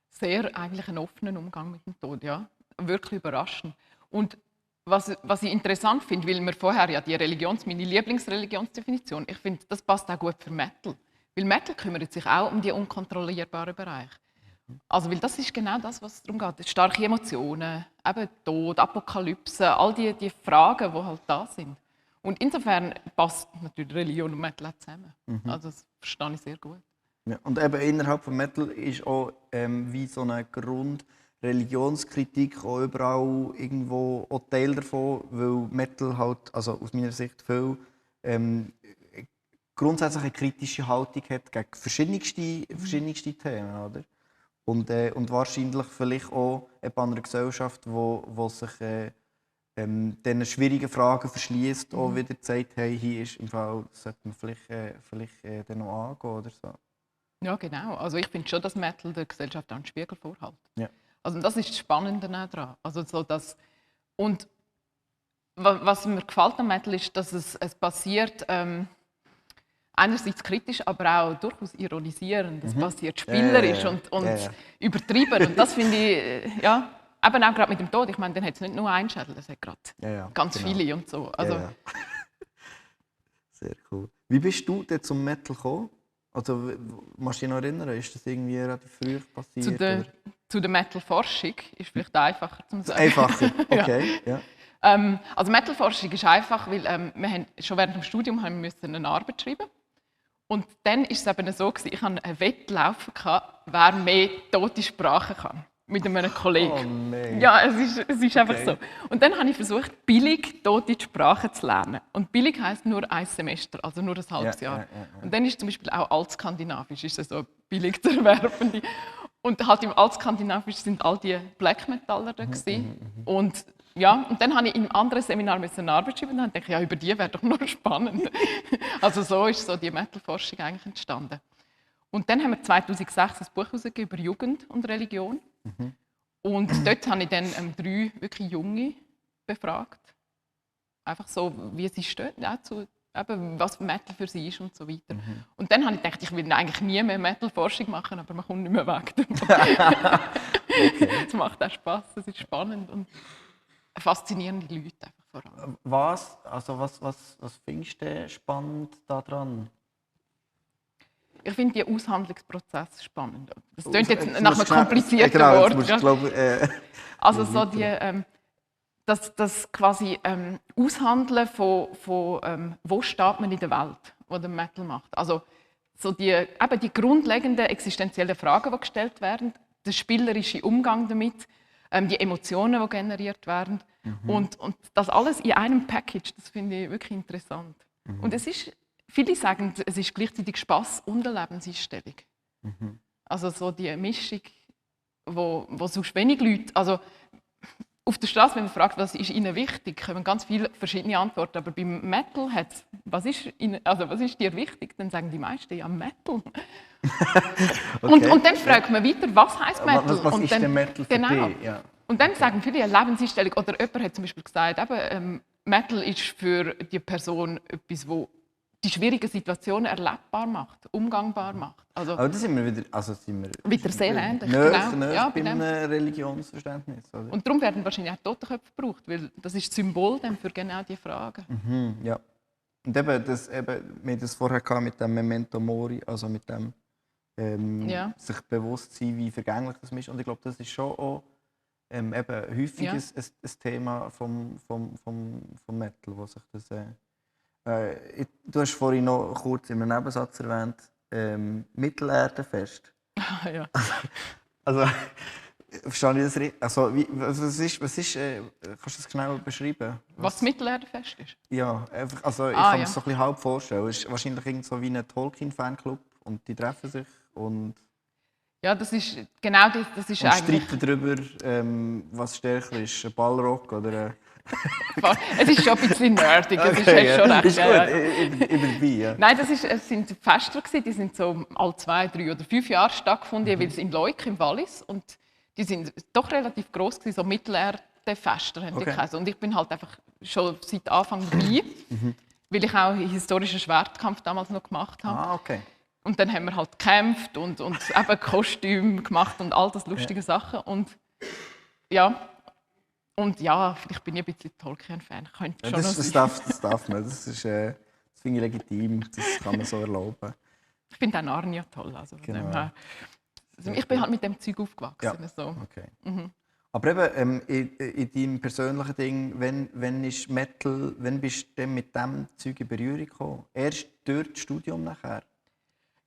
Sehr eigentlich einen offenen Umgang mit dem Tod, ja. Wirklich überraschend. Und was ich interessant finde, weil wir vorher ja meine Lieblingsreligionsdefinition, ich finde, das passt auch gut für Metal. Weil Metal kümmert sich auch um die unkontrollierbaren Bereiche. Also, weil das ist genau das, was es darum geht. Starke Emotionen, eben Tod, Apokalypse, all die Fragen, die halt da sind. Und insofern passt natürlich Religion und Metal auch zusammen. Also das verstehe ich sehr gut. Ja, und eben innerhalb von Metal ist auch wie so eine Grundreligionskritik auch überall irgendwo auch Teil davon, weil Metal halt, also aus meiner Sicht viel grundsätzlich eine kritische Haltung hat gegen verschiedenste Themen, oder? Und wahrscheinlich vielleicht auch an einer Gesellschaft, wo sich diesen schwierigen Fragen verschließt, auch wieder sagt, hey, hier ist im Fall, sollte man vielleicht dann noch angehen oder so. Ja, genau. Also ich finde schon, dass Metal der Gesellschaft auch einen Spiegel vorhält. Ja. Also das ist das Spannende daran. Also so und was mir gefällt am Metal ist, dass es passiert einerseits kritisch, aber auch durchaus ironisierend. Es passiert spielerisch und übertrieben. Und das finde ich, eben auch gerade mit dem Tod. Ich meine, dann hat es nicht nur einen Schädel, es hat gerade ganz viele und so. Also, Sehr cool. Wie bist du denn zum Metal gekommen? Also, kannst du dich noch erinnern? Ist das irgendwie relativ früh passiert? Zu der Metal-Forschung ist vielleicht einfacher zu sagen. Einfacher, okay. Ja. Also Metal-Forschung ist einfach, weil wir haben, schon während dem Studium haben wir eine Arbeit schreiben. Und dann war es eben so, ich hatte einen Wettlauf, wer mehr tote Sprachen kann. Mit einem Kollegen. Oh nein. Ja, es ist einfach so. Und dann habe ich versucht, billig tote Sprachen zu lernen. Und billig heisst nur ein Semester, also nur ein halbes Jahr. Ja. Und dann ist zum Beispiel auch Altskandinavisch ist so billig zu erwerben. Und halt im Altskandinavisch sind all die Black Metaller da gewesen. Und dann habe ich in einem anderen Seminar eine Arbeit schreiben und dann dachte ich, ja, über die wäre doch noch spannend. Also so ist so die Metal-Forschung eigentlich entstanden. Und dann haben wir 2006 ein Buch herausgegeben über Jugend und Religion. Und dort habe ich dann 3 wirklich Junge befragt. Einfach so, wie sie stehen, zu, eben, was Metal für sie ist und so weiter. Und dann habe ich gedacht, ich will eigentlich nie mehr Metal-Forschung machen, aber man kommt nicht mehr weg. Es macht auch Spass, es ist spannend und faszinierende Leute einfach vor allem. Was findest du spannend daran? Ich finde den Aushandlungsprozess spannend. Das klingt jetzt nach einem komplizierten Wort. Ja. Also so das quasi Aushandeln von wo steht man in der Welt, was der Metal macht. Also so die grundlegenden existenziellen Fragen, die gestellt werden, der spielerische Umgang damit, die Emotionen, die generiert werden und das alles in einem Package, das finde ich wirklich interessant. Und es ist, viele sagen, es ist gleichzeitig Spass und eine Lebenseinstellung. Also so die Mischung, wo sonst wenig Leute, also auf der Straße, wenn man fragt, was ist Ihnen wichtig, kommen ganz viele verschiedene Antworten. Aber beim Metal hat es, was ist dir wichtig? Dann sagen die meisten, ja, Metal. Okay. Und dann fragt man weiter, was heisst Metal? Was und ist dann, denn Metal für genau. dich? Ja. Und dann sagen viele eine Lebenseinstellung. Oder jemand hat zum Beispiel gesagt, eben, Metal ist für die Person etwas, wo die schwierigen Situationen erlebbar macht, umgangbar macht. Also, Aber da sind wir wieder sehr ähnlich. Näher Genau. Ja, bei bei dem. einem Religionsverständnis. Oder? Und darum werden wahrscheinlich auch Totenköpfe gebraucht, weil das ist das Symbol dann für genau diese Fragen. Ja. Und wir haben das vorher gehabt mit dem Memento Mori, also mit dem Ja. sich bewusst sein, wie vergänglich das ist. Und ich glaube, das ist schon auch häufig Ja. ein Thema vom Metal, wo sich das... du hast vorhin noch kurz in einem Nebensatz erwähnt, Mittelerdenfest. Ja. Also, verstehe ich das richtig? Also, was ist kannst du das genau beschreiben? Was das Mittelerdenfest ist? Ja, einfach, also ich Ah, kann mir ja. das so ein bisschen halb vorstellen. Es ist wahrscheinlich irgend so wie ein Tolkien-Fanclub und die treffen sich und Ja, das ist genau das ist eigentlich. streiten darüber, was stärker ist, ein Ballrock oder Es ist schon ein bisschen nerdig, es ist ja. schon recht. Ist gut, ja. ich bin dabei, ja. Nein, es sind Feste gewesen, die sind so alle 2, 3 oder 5 Jahre stattgefunden, jeweils in Leuk im Wallis, und die sind doch relativ gross gewesen, so Mittelerde-Feste haben die Okay. geheißen. Und ich bin halt einfach schon seit Anfang dabei, weil ich auch einen historischen Schwertkampf damals noch gemacht habe. Ah, okay. Und dann haben wir halt gekämpft und eben Kostüme gemacht und all das lustige Sachen. Und ja, vielleicht bin ich ein bisschen Tolkien-Fan. Könnte Ja, schon noch das sein. darf man. Das finde ich legitim, das kann man so erlauben. Ich finde auch Narnia toll. Also von Genau. dem her. Also ich bin halt mit dem Zeug aufgewachsen. Ja. So. Okay. Aber eben, in deinem persönlichen Ding, wenn ist Metal, wenn bist du denn mit diesem Zeug in Berührung gekommen? Erst durch das Studium nachher?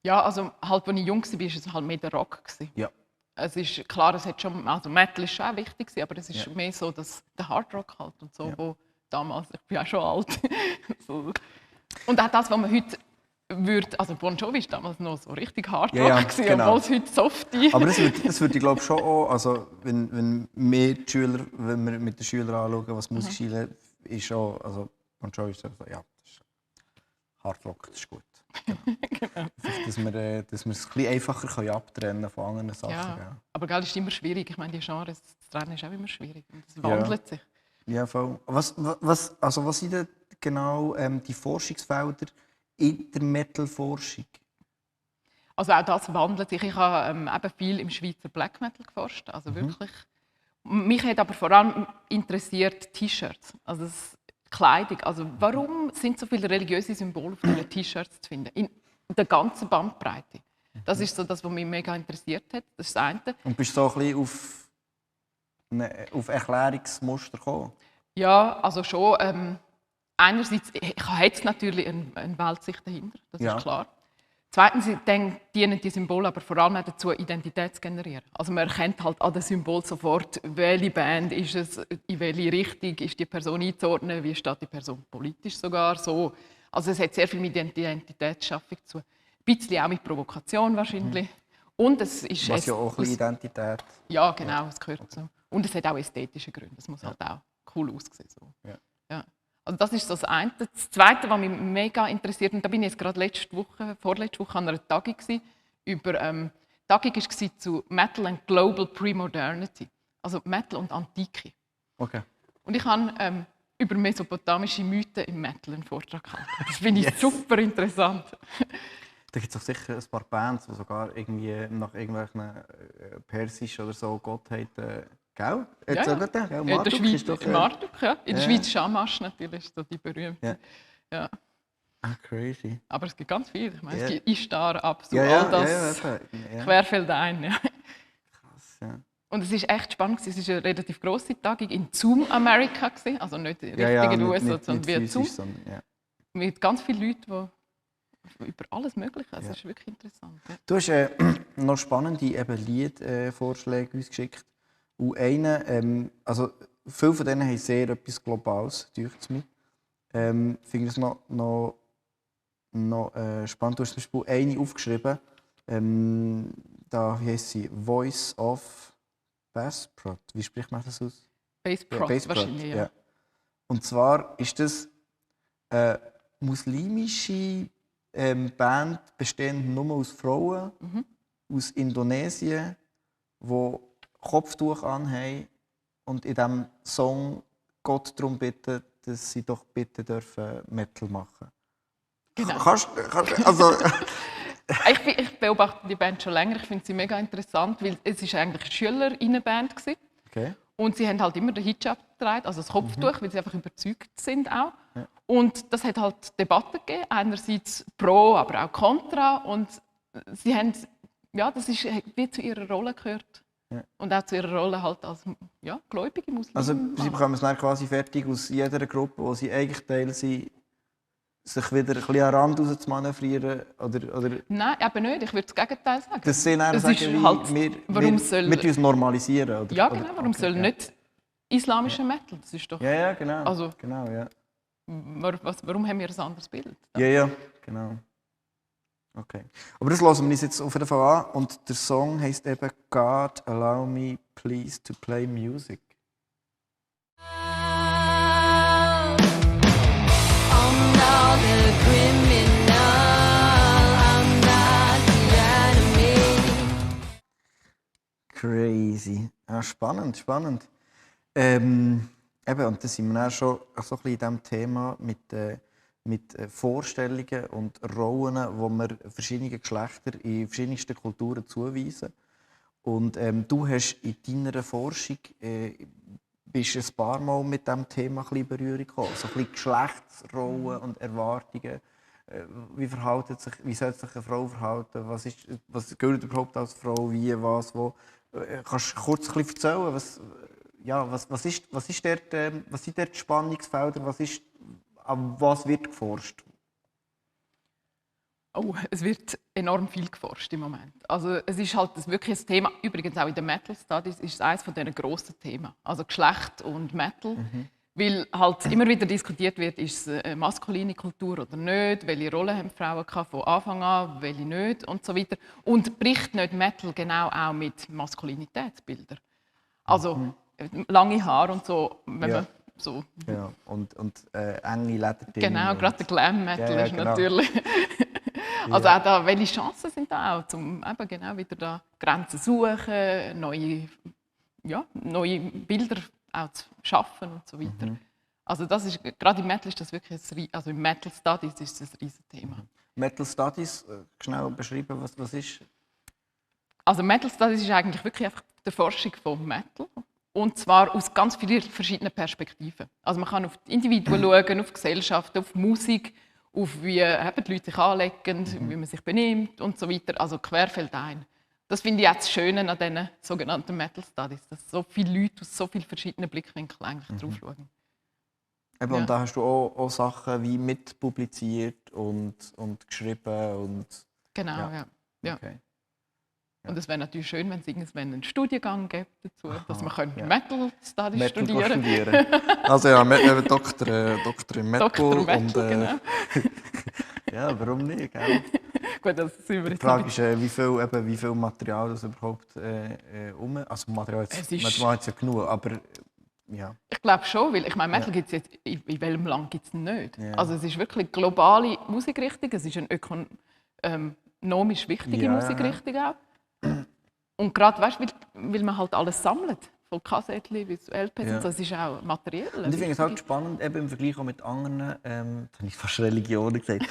Ja, also halt, als ich jung war, war es halt mehr der Rock gewesen. Ja. Es ist klar, es hat schon, also Metal ist schon auch wichtig gewesen, aber es ist Ja. mehr so der Hard Rock halt und so, Ja. wo damals, ich bin auch schon alt. So. Und auch das, was man heute würde, also Bon Jovi war damals noch so richtig Hard Rock, Ja, gewesen, genau. obwohl es heute Softie. Aber das würde ich glaube schon auch, also wenn wir die Schüler, wenn wir mit den Schülern anschauen, was Musik spielen, ist auch, also Bon Jovi ist so, ja, das ist Hard Rock, das ist gut. Genau. Einfach, dass wir es ein bisschen einfacher abtrennen von anderen Sachen. Ja, Ja, aber gell, ist immer schwierig. Ich meine, die Genres zu trennen ist auch immer schwierig. Und es wandelt sich. ja voll. Was sind denn genau die Forschungsfelder in der Metal-Forschung? Also auch das wandelt sich. Ich habe eben viel im Schweizer Black Metal geforscht. Also wirklich. Mich hat aber vor allem interessiert T-Shirts. Also Kleidung. Also warum sind so viele religiöse Symbole auf diesen T-Shirts zu finden? In der ganzen Bandbreite. Das ist so das, was mich mega interessiert hat. Das ist das eine. Und bist du so ein bisschen auf Erklärungsmuster gekommen? Ja, also schon. Einerseits hat es natürlich eine Weltsicht dahinter, das Ja. ist klar. Zweitens dienen die Symbole aber vor allem auch dazu, Identität zu generieren. Also man erkennt halt an den Symbolen sofort, welche Band ist es, in welche Richtung ist die Person einzuordnen, wie steht die Person politisch sogar so. Also es hat sehr viel mit Identitätsschaffung zu tun. Ein bisschen auch mit Provokation wahrscheinlich. Und es ist Was ja auch ein bisschen Identität. ja, genau, es gehört so. Und es hat auch ästhetische Gründe. Es muss halt auch cool aussehen. So. Ja. Ja. Also das ist so das eine. Das Zweite, was mich mega interessiert, und da bin ich jetzt gerade vorletzte Woche an einer Tagung gewesen, die Tagung war zu Metal and Global Premodernity. Also Metal und Antike. Okay. Und ich habe über mesopotamische Mythen im Metal einen Vortrag gehalten. Das finde ich super interessant. Da gibt es auch sicher ein paar Bands, die sogar irgendwie nach irgendwelchen persischen oder so Gottheiten, gell? Jetzt Ja, ja. sogar der, In der Marduk Schweiz, ist doch, Marduk, ja. In der ja. Schweiz Shamash natürlich, ist so die berühmte. Ja. Ja. Ah, crazy. Aber es gibt ganz viel. Ich meine, Ja. es gibt Ishtar, Absu, Ja, all das ja. querfeldein. Ja. Krass, ja. Und es war echt spannend. Es war eine relativ grosse Tagung in Zoom Amerika. Also nicht richtig Ja, in den nicht- USA, nicht sondern wie Zoom. physisch, sondern, ja. Mit ganz vielen Leuten, die über alles Mögliche. Also Ja. es ist wirklich interessant. Ja. Du hast noch spannende Liedvorschläge uns geschickt. Und einer, also viele von denen haben sehr etwas Globales, denke ich mir. Finde ich es noch spannend. Du hast zum Beispiel eine aufgeschrieben, da heisst sie Voice of Basprot. Wie spricht man das aus? Bassprot Bassprot, wahrscheinlich, ja. Und zwar ist das eine muslimische Band, bestehend nur aus Frauen aus Indonesien, die Kopftuch anhaben und in diesem Song Gott darum bitten, dass sie doch bitte dürfen Metal machen. Genau. Also, Ich beobachte die Band schon länger. Ich finde sie mega interessant, weil es ist eigentlich eine Schülerinnenband war. okay. Und sie haben halt immer den Hijab getragen, also das Kopftuch, weil sie einfach überzeugt sind auch. Ja. Und das hat halt Debatten gegeben, einerseits pro, aber auch contra. Und sie haben, ja, das ist wie zu ihrer Rolle gehört. Ja. Und auch zu ihrer Rolle halt als gläubige Muslime. Also sie bekommen es dann quasi fertig aus jeder Gruppe, wo sie eigentlich Teil sind, sich wieder ein bisschen an den Rand raus zu manövrieren? Oder? Nein, eben nicht. Ich würde das Gegenteil sagen. Das sind dann sagen, wir tun es normalisieren? Oder, ja, genau. Warum soll nicht islamischer Metal? Das ist doch... Ja, genau. Also, genau ja. Warum haben wir ein anderes Bild? Ja, genau. Okay. Aber das hören wir uns jetzt auf jeden Fall an. Und der Song heisst eben «God, allow me, please, to play music». Crazy. Ja, spannend. Eben, und da sind wir dann schon so ein bisschen in diesem Thema mit Vorstellungen und Rollen, wo wir verschiedene Geschlechter in verschiedensten Kulturen zuweisen. Und du hast in deiner Forschung bist ein paar Mal mit diesem Thema in Berührung gekommen. So ein bisschen Geschlechtsrollen und Erwartungen. Wie soll sich eine Frau verhalten? Was gilt überhaupt als Frau? Wie, was, wo? Kannst du kurz ein bisschen erzählen, was sind dort die Spannungsfelder? An was wird geforscht? Oh, es wird enorm viel geforscht im Moment. Also es ist halt wirklich ein Thema, übrigens auch in den Metal Studies ist es eines von diesen grossen Themen. Also Geschlecht und Metal. Weil halt immer wieder diskutiert wird, ist es eine maskuline Kultur oder nicht, welche Rolle haben Frauen von Anfang an, welche nicht und so weiter. Und bricht nicht Metal genau auch mit Maskulinitätsbildern? Also lange Haare und so, wenn man so... Ja, und enge Lederdinger. Genau, gerade der Glam-Metal ist genau. natürlich... Also auch da, welche Chancen sind da auch, um eben genau wieder da Grenzen zu suchen, neue Bilder auch zu schaffen und so weiter. Also das ist, gerade im Metal ist das wirklich also im Metal Studies ist das ein riesiges Thema. Metal Studies, schnell beschreiben, was ist? Also Metal Studies ist eigentlich wirklich einfach die Forschung von Metal. Und zwar aus ganz vielen verschiedenen Perspektiven. Also man kann auf die Individuen schauen, auf die Gesellschaft, auf die Musik, auf wie die Leute sich anlegen, wie man sich benimmt und so weiter. Also querfeldein. Das finde ich auch das Schöne an diesen sogenannten Metal Studies, dass so viele Leute aus so vielen verschiedenen Blickwinkeln eigentlich drauf schauen. Eben, und da hast du auch Sachen wie mitpubliziert und geschrieben. Und genau, ja. Okay. Und es wäre natürlich schön, wenn es irgendwann einen Studiengang gäbe dazu, dass man Metal Studies studieren könnte. Also ja, Doktor in Metal. Dr. Metal, genau. Ja, warum nicht? Gell? Gut, das sind wir Die Frage ist, wie viel Material das überhaupt also Material jetzt ja genug, aber ja. Ich glaube schon, weil ich meine, Metal gibt es jetzt, in welchem Land gibt es nicht? Ja. Also es ist wirklich eine globale Musikrichtung, es ist eine ökonomisch wichtige Musikrichtung auch. Und gerade, weißt, weil man halt alles sammelt, von Kassettchen bis zu LPs und so, es ist auch materiell. Und ich finde es halt spannend, eben im Vergleich auch mit anderen, jetzt habe ich fast Religionen gesagt,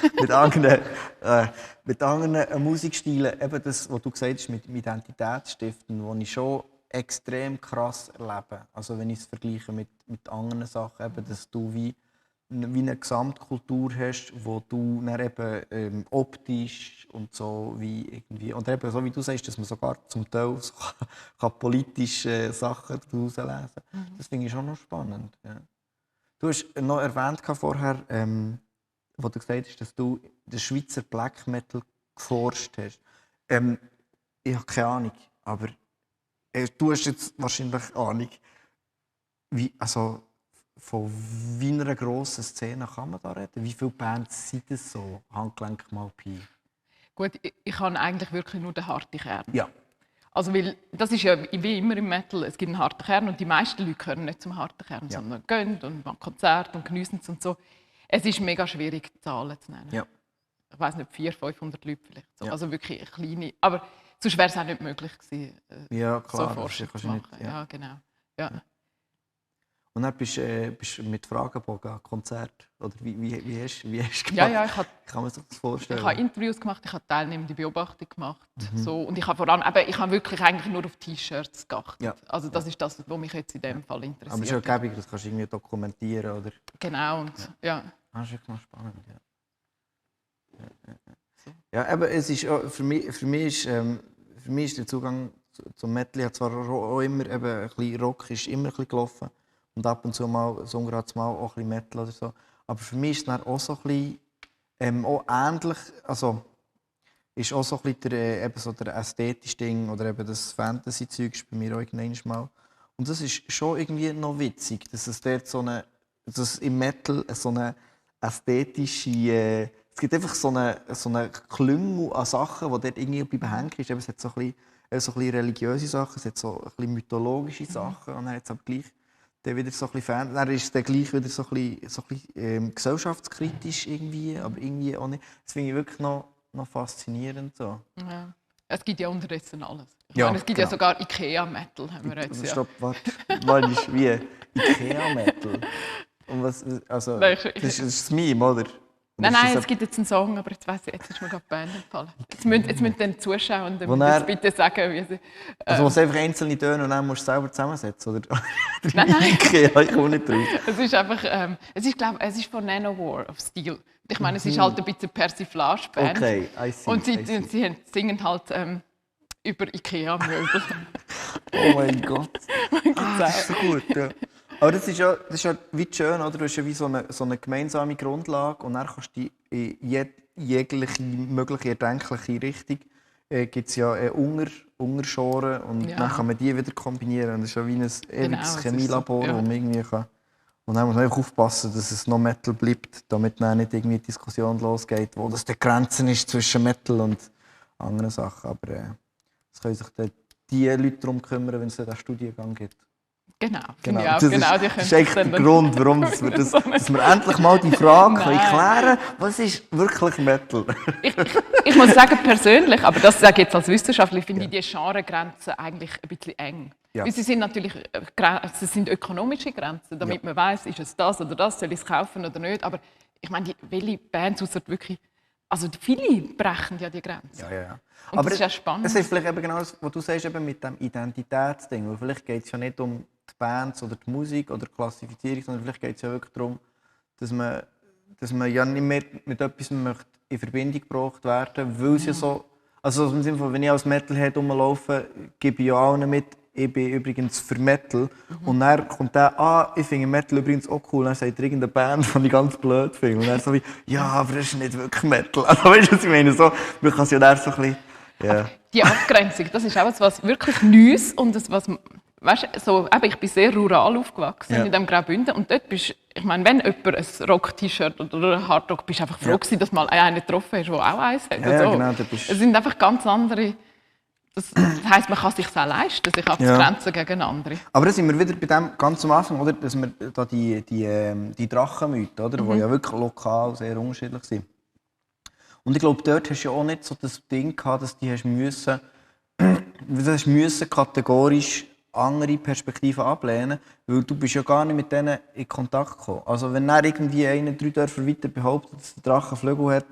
mit anderen Musikstilen, eben das, was du gesagt hast, mit Identitätsstiften, wo ich schon extrem krass erlebe. Also wenn ich es vergleiche mit anderen Sachen, eben, dass du wie eine Gesamtkultur hast, wo du dann eben optisch und so wie irgendwie, und eben so wie du sagst, dass man sogar zum Teil so kann politische Sachen daraus lesen kann. Das finde ich schon noch spannend. Ja. Du hast noch erwähnt vorher, wo du gesagt hast, dass du den Schweizer Black Metal geforscht hast. Ich habe keine Ahnung, aber du hast jetzt wahrscheinlich Ahnung, von wie einer grossen Szene kann man da reden? Wie viele Bands sind das so? Handgelenk mal Pi. Gut, ich habe eigentlich wirklich nur den harten Kern. Ja. Also, weil das ist ja wie immer im Metal, es gibt einen harten Kern und die meisten Leute gehören nicht zum harten Kern, sondern gehen und machen Konzerte und geniessen es und so. Es ist mega schwierig, Zahlen zu nennen. Ja. Ich weiss nicht, 400-500 Leute vielleicht. So. Ja. Also wirklich eine kleine. Aber sonst wäre es auch nicht möglich gewesen, Ja, klar. so Forschung das zu kannst machen. du nicht, ja. Ja, genau. Ja. Und dann bist du mit Fragebogen an Konzert? Oder wie hast du gemacht? Ja, ich habe Kann man sich das vorstellen? Ich habe Interviews gemacht, ich habe teilnehmende Beobachtung gemacht. So, und ich habe vor allem, ich habe wirklich eigentlich nur auf T-Shirts geachtet. Ja. Also das ist das, was mich jetzt in dem Fall Aber es interessiert. ist ja gäbig, das kannst du irgendwie dokumentieren, oder? Genau, und ja. Das ist wirklich noch spannend, ja. Ja, eben, es ist auch, für mich ist der Zugang zum Metal, ja zwar auch immer eben ein bisschen Rock ist immer ein bisschen gelaufen und ab und zu mal, so mal auch ein bisschen Metal oder so. Aber für mich ist es dann auch so ein bisschen, auch ähnlich, also ist auch so ein bisschen eben so der ästhetische Ding oder eben das Fantasy-Zeug ist bei mir auch irgendwann mal. Und das ist schon irgendwie noch witzig, dass es dort dass im Metal so eine ästhetische, es gibt einfach so eine Klüngel an Sachen, die dort irgendwie bleiben hängen. Es hat so ein bisschen religiöse Sachen, es hat so ein bisschen mythologische Sachen und dann hat es aber gleich dann wieder so ein bisschen dann ist es dann gleich wieder so ein bisschen gesellschaftskritisch irgendwie, aber irgendwie auch nicht. Das finde ich wirklich noch faszinierend so. Ja. Es gibt ja unterdessen alles. Ich Ja, meine, es gibt genau. ja sogar Ikea-Metal, haben wir jetzt ja. Stopp, warte. Was ist wie? Ikea-Metal? Und was, also, Nein, das ist ein Meme, oder? Nein, Ist das es gibt jetzt einen Song, aber jetzt weiss ich, jetzt ist mir gerade die Band entfallen. Jetzt müssen den Zuschauenden er- bitte sagen, wie sie... Also, was einfach einzelne Töne und dann musst du selber zusammensetzen, oder? Nein. Ikea, ich komme nicht drauf. Es ist einfach, es ist von Nanowar of Steel. Ich meine, es ist halt ein bisschen Persiflage-Band. Okay, I see. Und I see. sie singen halt über Ikea-Möbel. Oh mein Gott. Das ist so gut, ja. Aber das ist ja wie schön, oder? Du hast ja wie so eine gemeinsame Grundlage und dann kannst du in jegliche mögliche erdenkliche Richtung gibt es ja Untergenre und Ja. dann kann man die wieder kombinieren. Und das ist ja wie ein ewiges es ist Chemielabor, so, ja. wo man irgendwie kann. Und dann muss man einfach aufpassen, dass es noch Metal bleibt, damit dann nicht irgendwie die Diskussion losgeht, wo das die Grenze ist zwischen Metal und anderen Sachen. Aber es können sich dann die Leute darum kümmern, wenn es einen Studiengang gibt. Genau, finde ich auch. Das ist, Genau, die das können ist eigentlich sich der dann- Grund, warum dass wir endlich mal die Frage Nein. können klären können, was ist wirklich Metal? Ich muss sagen, persönlich, aber das sage ich jetzt als Wissenschaftler, finde ich die Genregrenzen eigentlich ein bisschen eng. Ja. Weil sie sind natürlich es sind ökonomische Grenzen, damit man weiß, ist es das oder das, soll ich es kaufen oder nicht. Aber ich meine, welche Bands ausser wirklich, also viele brechen ja die Grenzen. Ja. Und das ist ja spannend. Es ist vielleicht eben genau das, was du sagst, eben mit dem Identitätsding. Weil vielleicht geht es ja nicht um die Bands oder die Musik oder die Klassifizierung, sondern vielleicht geht es ja wirklich darum, dass man ja nicht mehr mit etwas möchte in Verbindung gebracht werden, weil es ja so, also im Sinne von, wenn ich als Metalhead rumlaufe, gebe ich ja allen mit, ich bin übrigens für Metal. Und dann kommt der, ich finde Metal übrigens auch cool. Dann sagt er irgendeine Band, die ich ganz blöd finde. Und dann so wie, ja, aber das ist nicht wirklich Metal. Also weißt du, was ich meine? So, man kann es ja dann so ein bisschen, ja. Die Abgrenzung, das ist auch etwas wirklich Neues und das, was, weißt, so, eben, ich bin sehr rural aufgewachsen in dem Graubünden und dort bist, ich meine, wenn jemand ein Rock-T-Shirt oder ein Hardrock, bist du einfach froh gewesen, dass mal einen getroffen hast, der auch eins hat. Ja, so. genau, da bist- Es sind einfach ganz andere. Das heisst, man kann sich auch leisten, sich abzugrenzen gegen andere. Aber da sind wir wieder bei dem ganz am Anfang, oder? Dass wir da die Drachenmythen, oder? Die ja wirklich lokal sehr unterschiedlich sind. Und ich glaube, dort hast du ja auch nicht so das Ding gehabt, dass die müssen kategorisch andere Perspektiven ablehnen, weil du bist ja gar nicht mit denen in Kontakt gekommen. Also wenn dann irgendwie einer 3 Dörfer weiter behauptet, dass der Drache Flügel hat,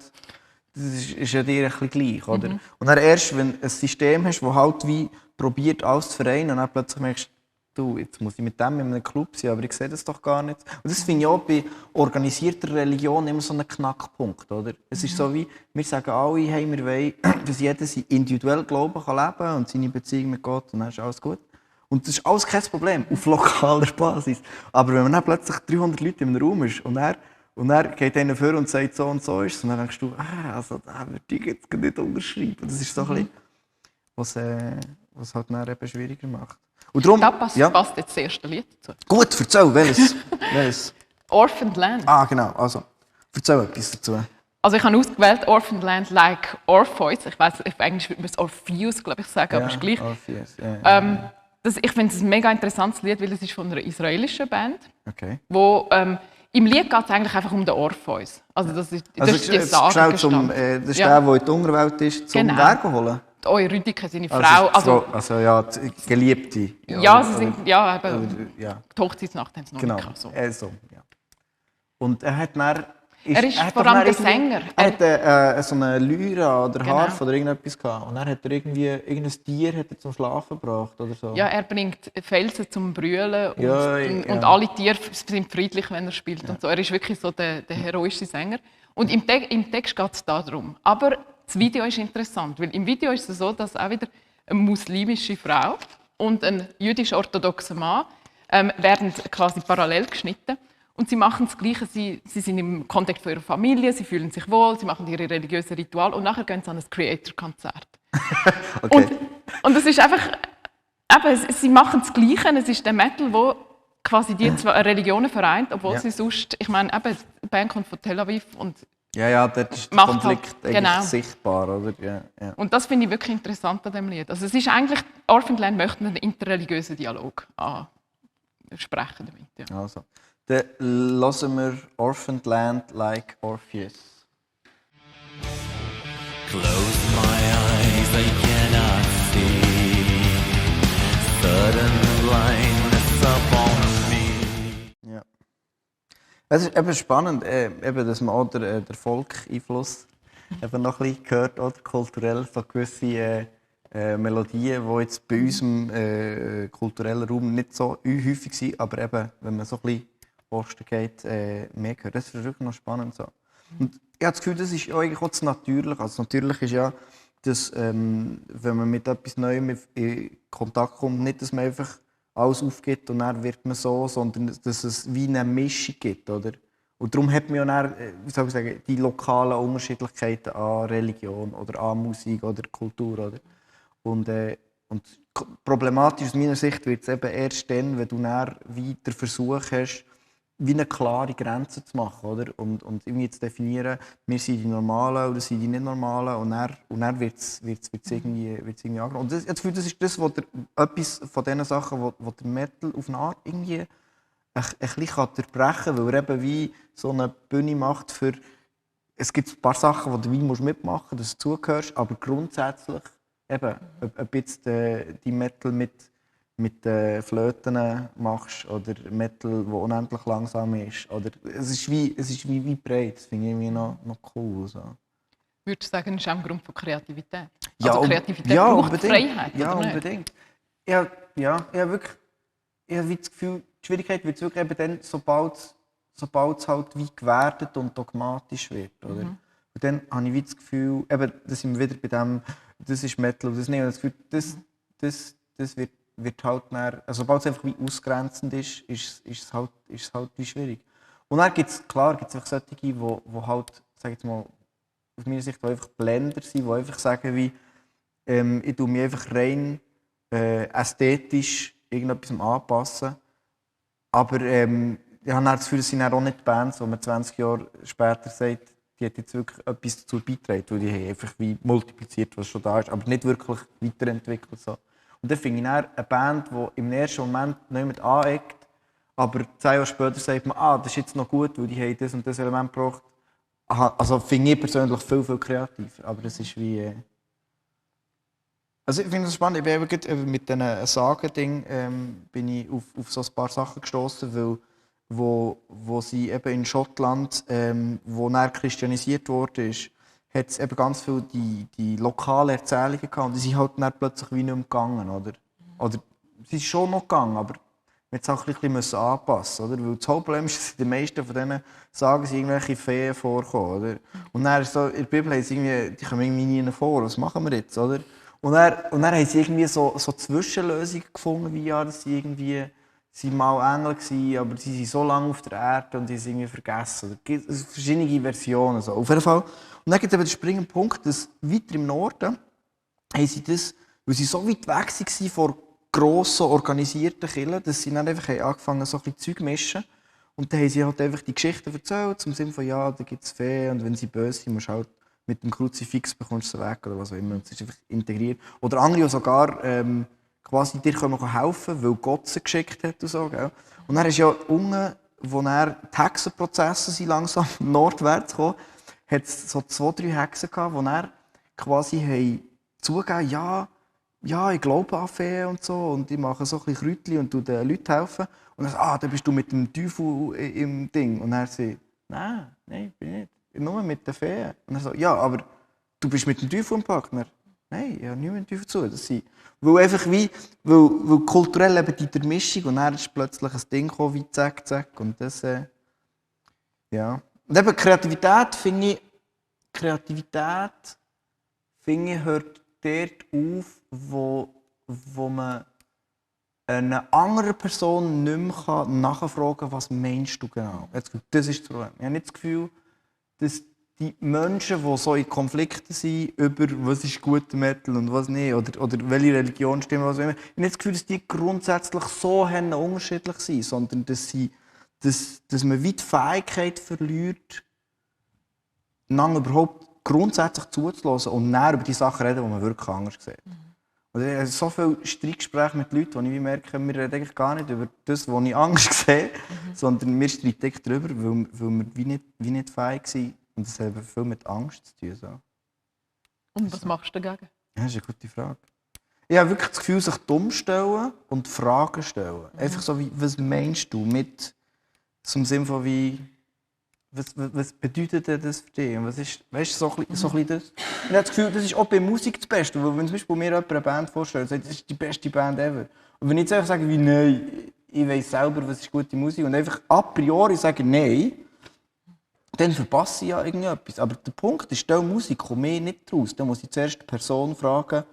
das ist ja dir ein bisschen gleich, oder? Und dann erst, wenn du ein System hast, das halt wie probiert, alles zu vereinen, und dann plötzlich merkst du, jetzt muss ich mit dem in einem Club sein, aber ich sehe das doch gar nicht. Und das finde ich auch bei organisierter Religion immer so ein Knackpunkt, oder? Es ist so wie, wir sagen alle, hey, wir wollen, dass jeder seinen individuellen Glauben kann leben und seine Beziehung mit Gott, und dann ist alles gut. Und das ist alles kein Problem, auf lokaler Basis. Aber wenn man dann plötzlich 300 Leute im Raum ist und er geht einer vor und sagt, so und so ist es, und dann denkst du, also da würde ich jetzt nicht unterschreiben. Das ist so ein bisschen, was halt dann eben schwieriger macht. Und darum, Da passt jetzt das erste Lied dazu. Gut, erzähl, welches? Orphaned Land. Genau, also, erzähl etwas dazu. Also ich habe ausgewählt Orphan Land Like Orpheus. Ich weiss, auf Englisch würde man es Orpheus, glaube ich, sagen, aber ist gleich. Orpheus, ja. Ich finde es ein mega interessantes Lied, weil es ist von einer israelischen Band. Okay. Wo, im Lied geht es eigentlich einfach um den Orpheus. Also das ist die Sage gestanden. Das ist der in der Unterwelt ist, zum Genau. Werk holen? Die Eurydike, seine Frau. Also ja, die Geliebte. Ja, sie sind, ja, eben, ja. die Hochzeitsnacht haben sie noch Genau. nicht gehabt, so. Ja. Und er hat dann... Er ist vor allem der Sänger. Er hat so eine Lyra oder Genau. Harfe oder irgendetwas gehabt. Und dann hat er irgendein Tier hat er zum Schlafen gebracht oder so. Ja, er bringt Felsen zum Brüllen und, Ja. und alle Tiere sind friedlich, wenn er spielt. Und so. Er ist wirklich so der heroische Sänger. Und im Text geht es darum. Aber das Video ist interessant, weil im Video ist es so, dass auch wieder eine muslimische Frau und ein jüdisch-orthodoxer Mann werden quasi parallel geschnitten. Und sie machen das Gleiche. Sie sind im Kontext von ihrer Familie, sie fühlen sich wohl, sie machen ihre religiösen Rituale und nachher gehen sie an ein Creator-Konzert. Okay. Und es ist einfach, eben, sie machen das Gleiche. Es ist der Metal, der quasi die zwei Religionen vereint, obwohl sie sonst, ich meine, eben, die Band kommt von Tel Aviv und Ja, dort ist der macht Konflikt halt, eigentlich genau. sichtbar, oder? Ja. Und das finde ich wirklich interessant an diesem Lied. Also es ist eigentlich, Orphan Land möchte einen interreligiösen Dialog sprechen damit. Ja. Also, dann hören wir Orphan Land Like Orpheus. Close my eyes, I cannot see. Sudden blindness upon me. Ja. Es ist eben spannend, eben, dass man auch den Volk-Einfluss eben noch ein bisschen hört, oder kulturell, so gewisse Melodien, die jetzt bei unserem kulturellen Raum nicht so häufig sind, aber eben, wenn man so ein bisschen Osten geht, mehr gehört. Das ist wirklich noch spannend. So. Und ich habe das Gefühl, das ist eigentlich auch das Natürliche. Also natürlich ist ja, dass, wenn man mit etwas Neuem in Kontakt kommt, nicht, dass man einfach alles aufgibt und dann wird man so, sondern dass es wie eine Mischung gibt. Oder? Und darum hat man ja dann, wie soll ich sagen, die lokalen Unterschiedlichkeiten an Religion oder an Musik oder Kultur. Oder? Und problematisch aus meiner Sicht wird es eben erst dann, wenn du dann weiter Versuch hast, wie eine klare Grenze zu machen, oder? Und irgendwie zu definieren, wir sind die Normalen oder sind die nicht Normalen, und dann wird es irgendwie angenommen. Und das ist das, was etwas von den Sachen, wo der Metal auf eine Art irgendwie ein bisschen durchbrechen kann, weil er eben wie so eine Bühne macht für... Es gibt ein paar Sachen, die du wie mitmachen musst, dass du zugehörst, aber grundsätzlich eben, ob jetzt die Metal mit Flöten machst oder Metal, der unendlich langsam ist. Oder, es ist wie breit, das finde ich irgendwie noch cool. So. Würdest du sagen, das ist auch ein Grund von Kreativität? Ja, also Kreativität braucht unbedingt. Freiheit, ja, oder nicht? Unbedingt. Ich habe das Gefühl, die Schwierigkeit wird wirklich eben dann, sobald es halt wie gewertet und dogmatisch wird. Oder? Und dann habe ich wie das Gefühl, eben, da sind wir wieder bei dem, das ist Metal und das nicht. Und das Gefühl, das wird halt dann, also sobald es einfach wie ausgrenzend ist es halt wie schwierig. Und dann gibt es einfach solche, die halt, sag ich jetzt mal, aus meiner Sicht die einfach Blender sind, die einfach sagen wie, ich tue mich einfach rein ästhetisch irgendetwas anpassen. Aber ich habe das Gefühl, es sind auch nicht Bands, wo man 20 Jahre später sagt, die hat jetzt wirklich etwas dazu beigetragen, weil die haben einfach wie multipliziert, was schon da ist, aber nicht wirklich weiterentwickelt. So. Und dann finde ich dann eine Band, die im ersten Moment niemand aneckt, aber 10 Jahre später sagt man, das ist jetzt noch gut, weil die haben das und das Element gebraucht. Also finde ich persönlich viel, viel kreativer. Aber das ist wie... Also ich finde es spannend. Ich bin eben mit diesen Sagen-Ding bin ich auf so ein paar Sachen gestoßen, weil wo sie eben in Schottland, wo dann christianisiert wurde, hat es eben ganz viele die lokalen Erzählungen gehabt. Und die sind halt dann plötzlich wie nicht mehr gegangen, oder? Oder sie ist schon noch gegangen, aber man musste auch ein bisschen anpassen, oder? Weil das Hauptproblem ist, dass die meisten von diesen Sagen sie irgendwelche Feen vorkommen, oder? Und dann ist so, in der Bibel haben sie irgendwie, die kommen irgendwie nie vor, was machen wir jetzt, oder? Und dann haben sie irgendwie so Zwischenlösungen gefunden, wie ja, dass sie irgendwie sie mal Engel waren, aber sie sind so lange auf der Erde und die sind irgendwie vergessen. Es gibt verschiedene Versionen. So. Auf jeden Fall. Und dann gibt es eben den springenden Punkt, dass weiter im Norden haben sie das, weil sie so weit weg waren von grossen, organisierten Kirchen, dass sie dann einfach angefangen haben, so ein bisschen Zeug zu mischen. Und dann haben sie halt einfach die Geschichten erzählt, zum Sinne von, ja, da gibt es Feen und wenn sie böse sind, musst du halt mit dem Kruzifix bekommst du sie weg oder was auch immer. Und es ist einfach integriert. Oder andere, die sogar quasi dir helfen können, weil Gott sie geschickt hat und so. Gell? Und dann ist ja unten, wo dann die Hexenprozesse sind langsam nordwärts gekommen, hat es so 2, 3 Hexen gehabt, die dann quasi haben zugegeben, ja, ich glaube an Feen und so und ich mache so ein bisschen Kräutchen und den Leuten helfen. Und dann dann bist du mit dem Teufel im Ding. Und er sagt, nein, bin ich nicht. Nur mit den Feen. Und er so, ja, aber du bist mit dem Teufel im Pakt. Und er, nein, ich habe nichts mit dem Teufel zu tun. Das sind, weil kulturell eben die Durchmischung und dann ist plötzlich ein Ding gekommen, wie zack, zack. Und das, ja. Und eben Kreativität, finde ich, hört dort auf, wo man einer anderen Person nicht mehr nachfragen kann, was meinst du genau. Das ist das Problem. Ich habe nicht das Gefühl, dass die Menschen, die so in Konflikten sind, über was ist guter Metal und was nicht, oder welche Religion stimmt, was auch immer, ich habe nicht das Gefühl, dass die grundsätzlich so unterschiedlich sind, sondern dass man wie die Fähigkeit verliert, einander überhaupt grundsätzlich zuzulassen und dann über die Sachen reden, die man wirklich anders sieht. Und ich habe so viele Streitgespräche mit Leuten, wo ich merke, wir reden eigentlich gar nicht über das, was ich anders sehe, sondern wir streiten darüber, weil wir wie nicht fähig sind. Und das hat viel mit Angst zu tun. So. Und was machst du dagegen? Ja, das ist eine gute Frage. Ich habe wirklich das Gefühl, sich dumm stellen und Fragen stellen. Einfach so wie, was meinst du mit, zum Sinn von wie, was bedeutet denn das für dich? Und was ist, weißt du, so ein bisschen das? Ich habe das Gefühl, das ist auch bei Musik das Beste. Weil wenn zum Beispiel mir jemand eine Band vorstellt, sagt, das ist die beste Band ever. Und wenn ich jetzt einfach sage, wie, nein, ich weiss selber, was ist gute Musik, und einfach a priori sage, nein, dann verpasse ich ja irgendetwas. Aber der Punkt ist, die Musik kommt mir nicht raus. Dann muss ich zuerst die Person fragen,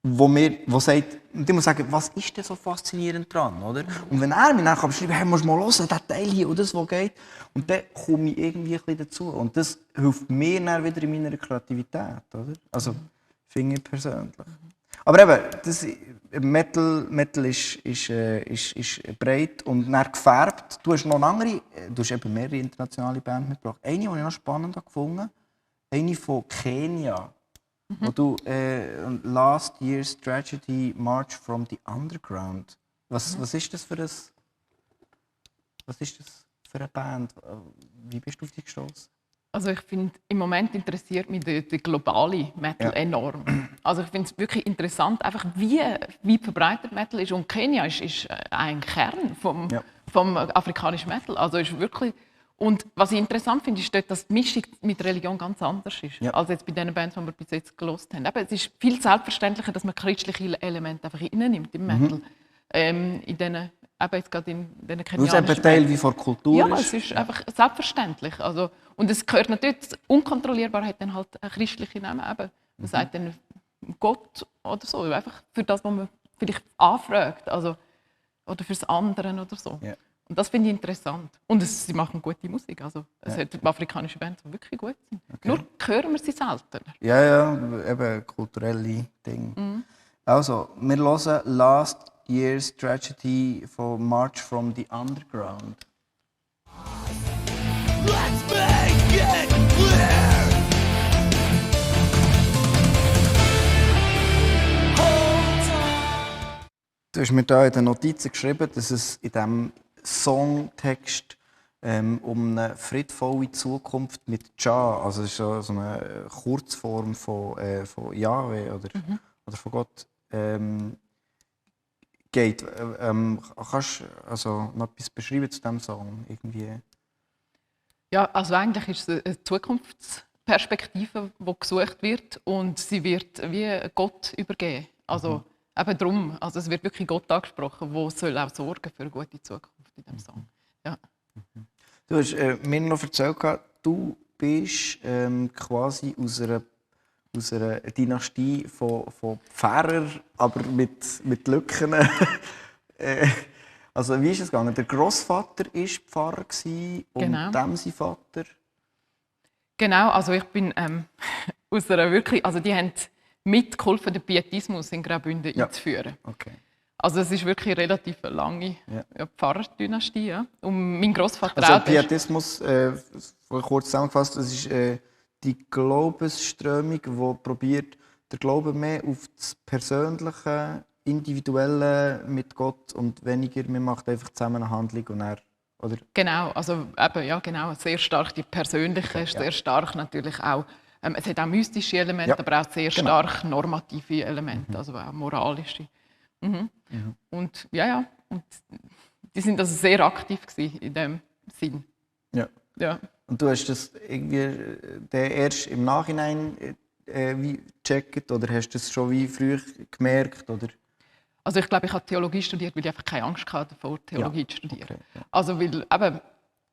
die sagt, und ich muss sagen, was ist denn so faszinierend dran, oder? Und wenn er mir dann schreiben kann, hey, musst du mal hören, der Teil hier und das, was geht, und dann komme ich irgendwie ein bisschen dazu. Und das hilft mir dann wieder in meiner Kreativität, oder? Also, finde ich persönlich. Aber eben, Metal ist breit und dann gefärbt. Du hast noch eine du hast eben mehrere internationale Bands mitgebracht. Eine, die ich noch spannend gefunden habe, eine von Kenia. Wo du Last Year's Tragedy March from the Underground. Was ist das für eine Band? Wie bist du auf die gestoßen? Also ich finde, im Moment interessiert mich der globale Metal enorm. Also ich finde es wirklich interessant, einfach wie verbreitet Metal ist. Und Kenia ist ein Kern vom afrikanischen Metal. Also ist wirklich. Und was ich interessant finde, ist dort, dass die Mischung mit Religion ganz anders ist, als jetzt bei den Bands, die wir bis jetzt gehört haben. Eben, es ist viel selbstverständlicher, dass man christliche Elemente einfach reinnimmt im Metal. Jetzt gerade in den kenianischen Weil es eben Teil wie von Kultur ist. Ja, es ist einfach selbstverständlich. Also, und es gehört natürlich, die Unkontrollierbarkeit dann halt eine christliche Namen. Man sagt dann Gott oder so, einfach für das, was man vielleicht anfragt, also, oder fürs andere oder so. Ja. Und das finde ich interessant. Und sie machen gute Musik. Also, es hat afrikanische Bands, die wirklich gut sind. Okay. Nur hören wir sie selten. Ja, eben kulturelle Dinge. Also, wir hören Last Year's Tragedy von March from the Underground. Let's make it clear. Du hast mir da in den Notizen geschrieben, dass es in diesem Songtext um eine friedvolle Zukunft mit Jah, also es ist so eine Kurzform von Yahweh oder von Gott, geht. Kannst du also noch etwas beschreiben zu diesem Song? Irgendwie? Ja, also eigentlich ist es eine Zukunftsperspektive, die gesucht wird und sie wird wie Gott übergeben. Also eben darum, also es wird wirklich Gott angesprochen, der soll auch sorgen für eine gute Zukunft in diesem Song. Ja. Du hast mir noch erzählt, du bist quasi aus einer Dynastie von Pfarrern, aber mit Lücken. Also wie ist es gegangen? Der Grossvater war Pfarrer und dem sein Vater? Genau, also ich bin aus einer wirklich, also die haben mitgeholfen, den Pietismus in Graubünden einzuführen. Okay. Also es ist wirklich eine relativ lange Pfarrerdynastie. Ja. Und mein Großvater Also auch. Pietismus, kurz zusammengefasst, das ist die Glaubensströmung, die probiert, den Glauben mehr auf das Persönliche, Individuelle mit Gott und weniger, man macht einfach zusammen eine Handlung und er, oder? Genau, also eben, ja, genau, sehr stark die persönliche, sehr stark natürlich auch, es hat auch mystische Elemente, aber auch sehr stark normative Elemente, also auch moralische. Und und die sind also sehr aktiv gewesen in dem Sinn. Ja. Und du hast das irgendwie erst im Nachhinein wie gecheckt oder hast du das schon wie früh gemerkt? Oder? Also ich glaube, ich habe Theologie studiert, weil ich einfach keine Angst hatte davor, Theologie zu studieren. Okay, ja. Also weil, eben,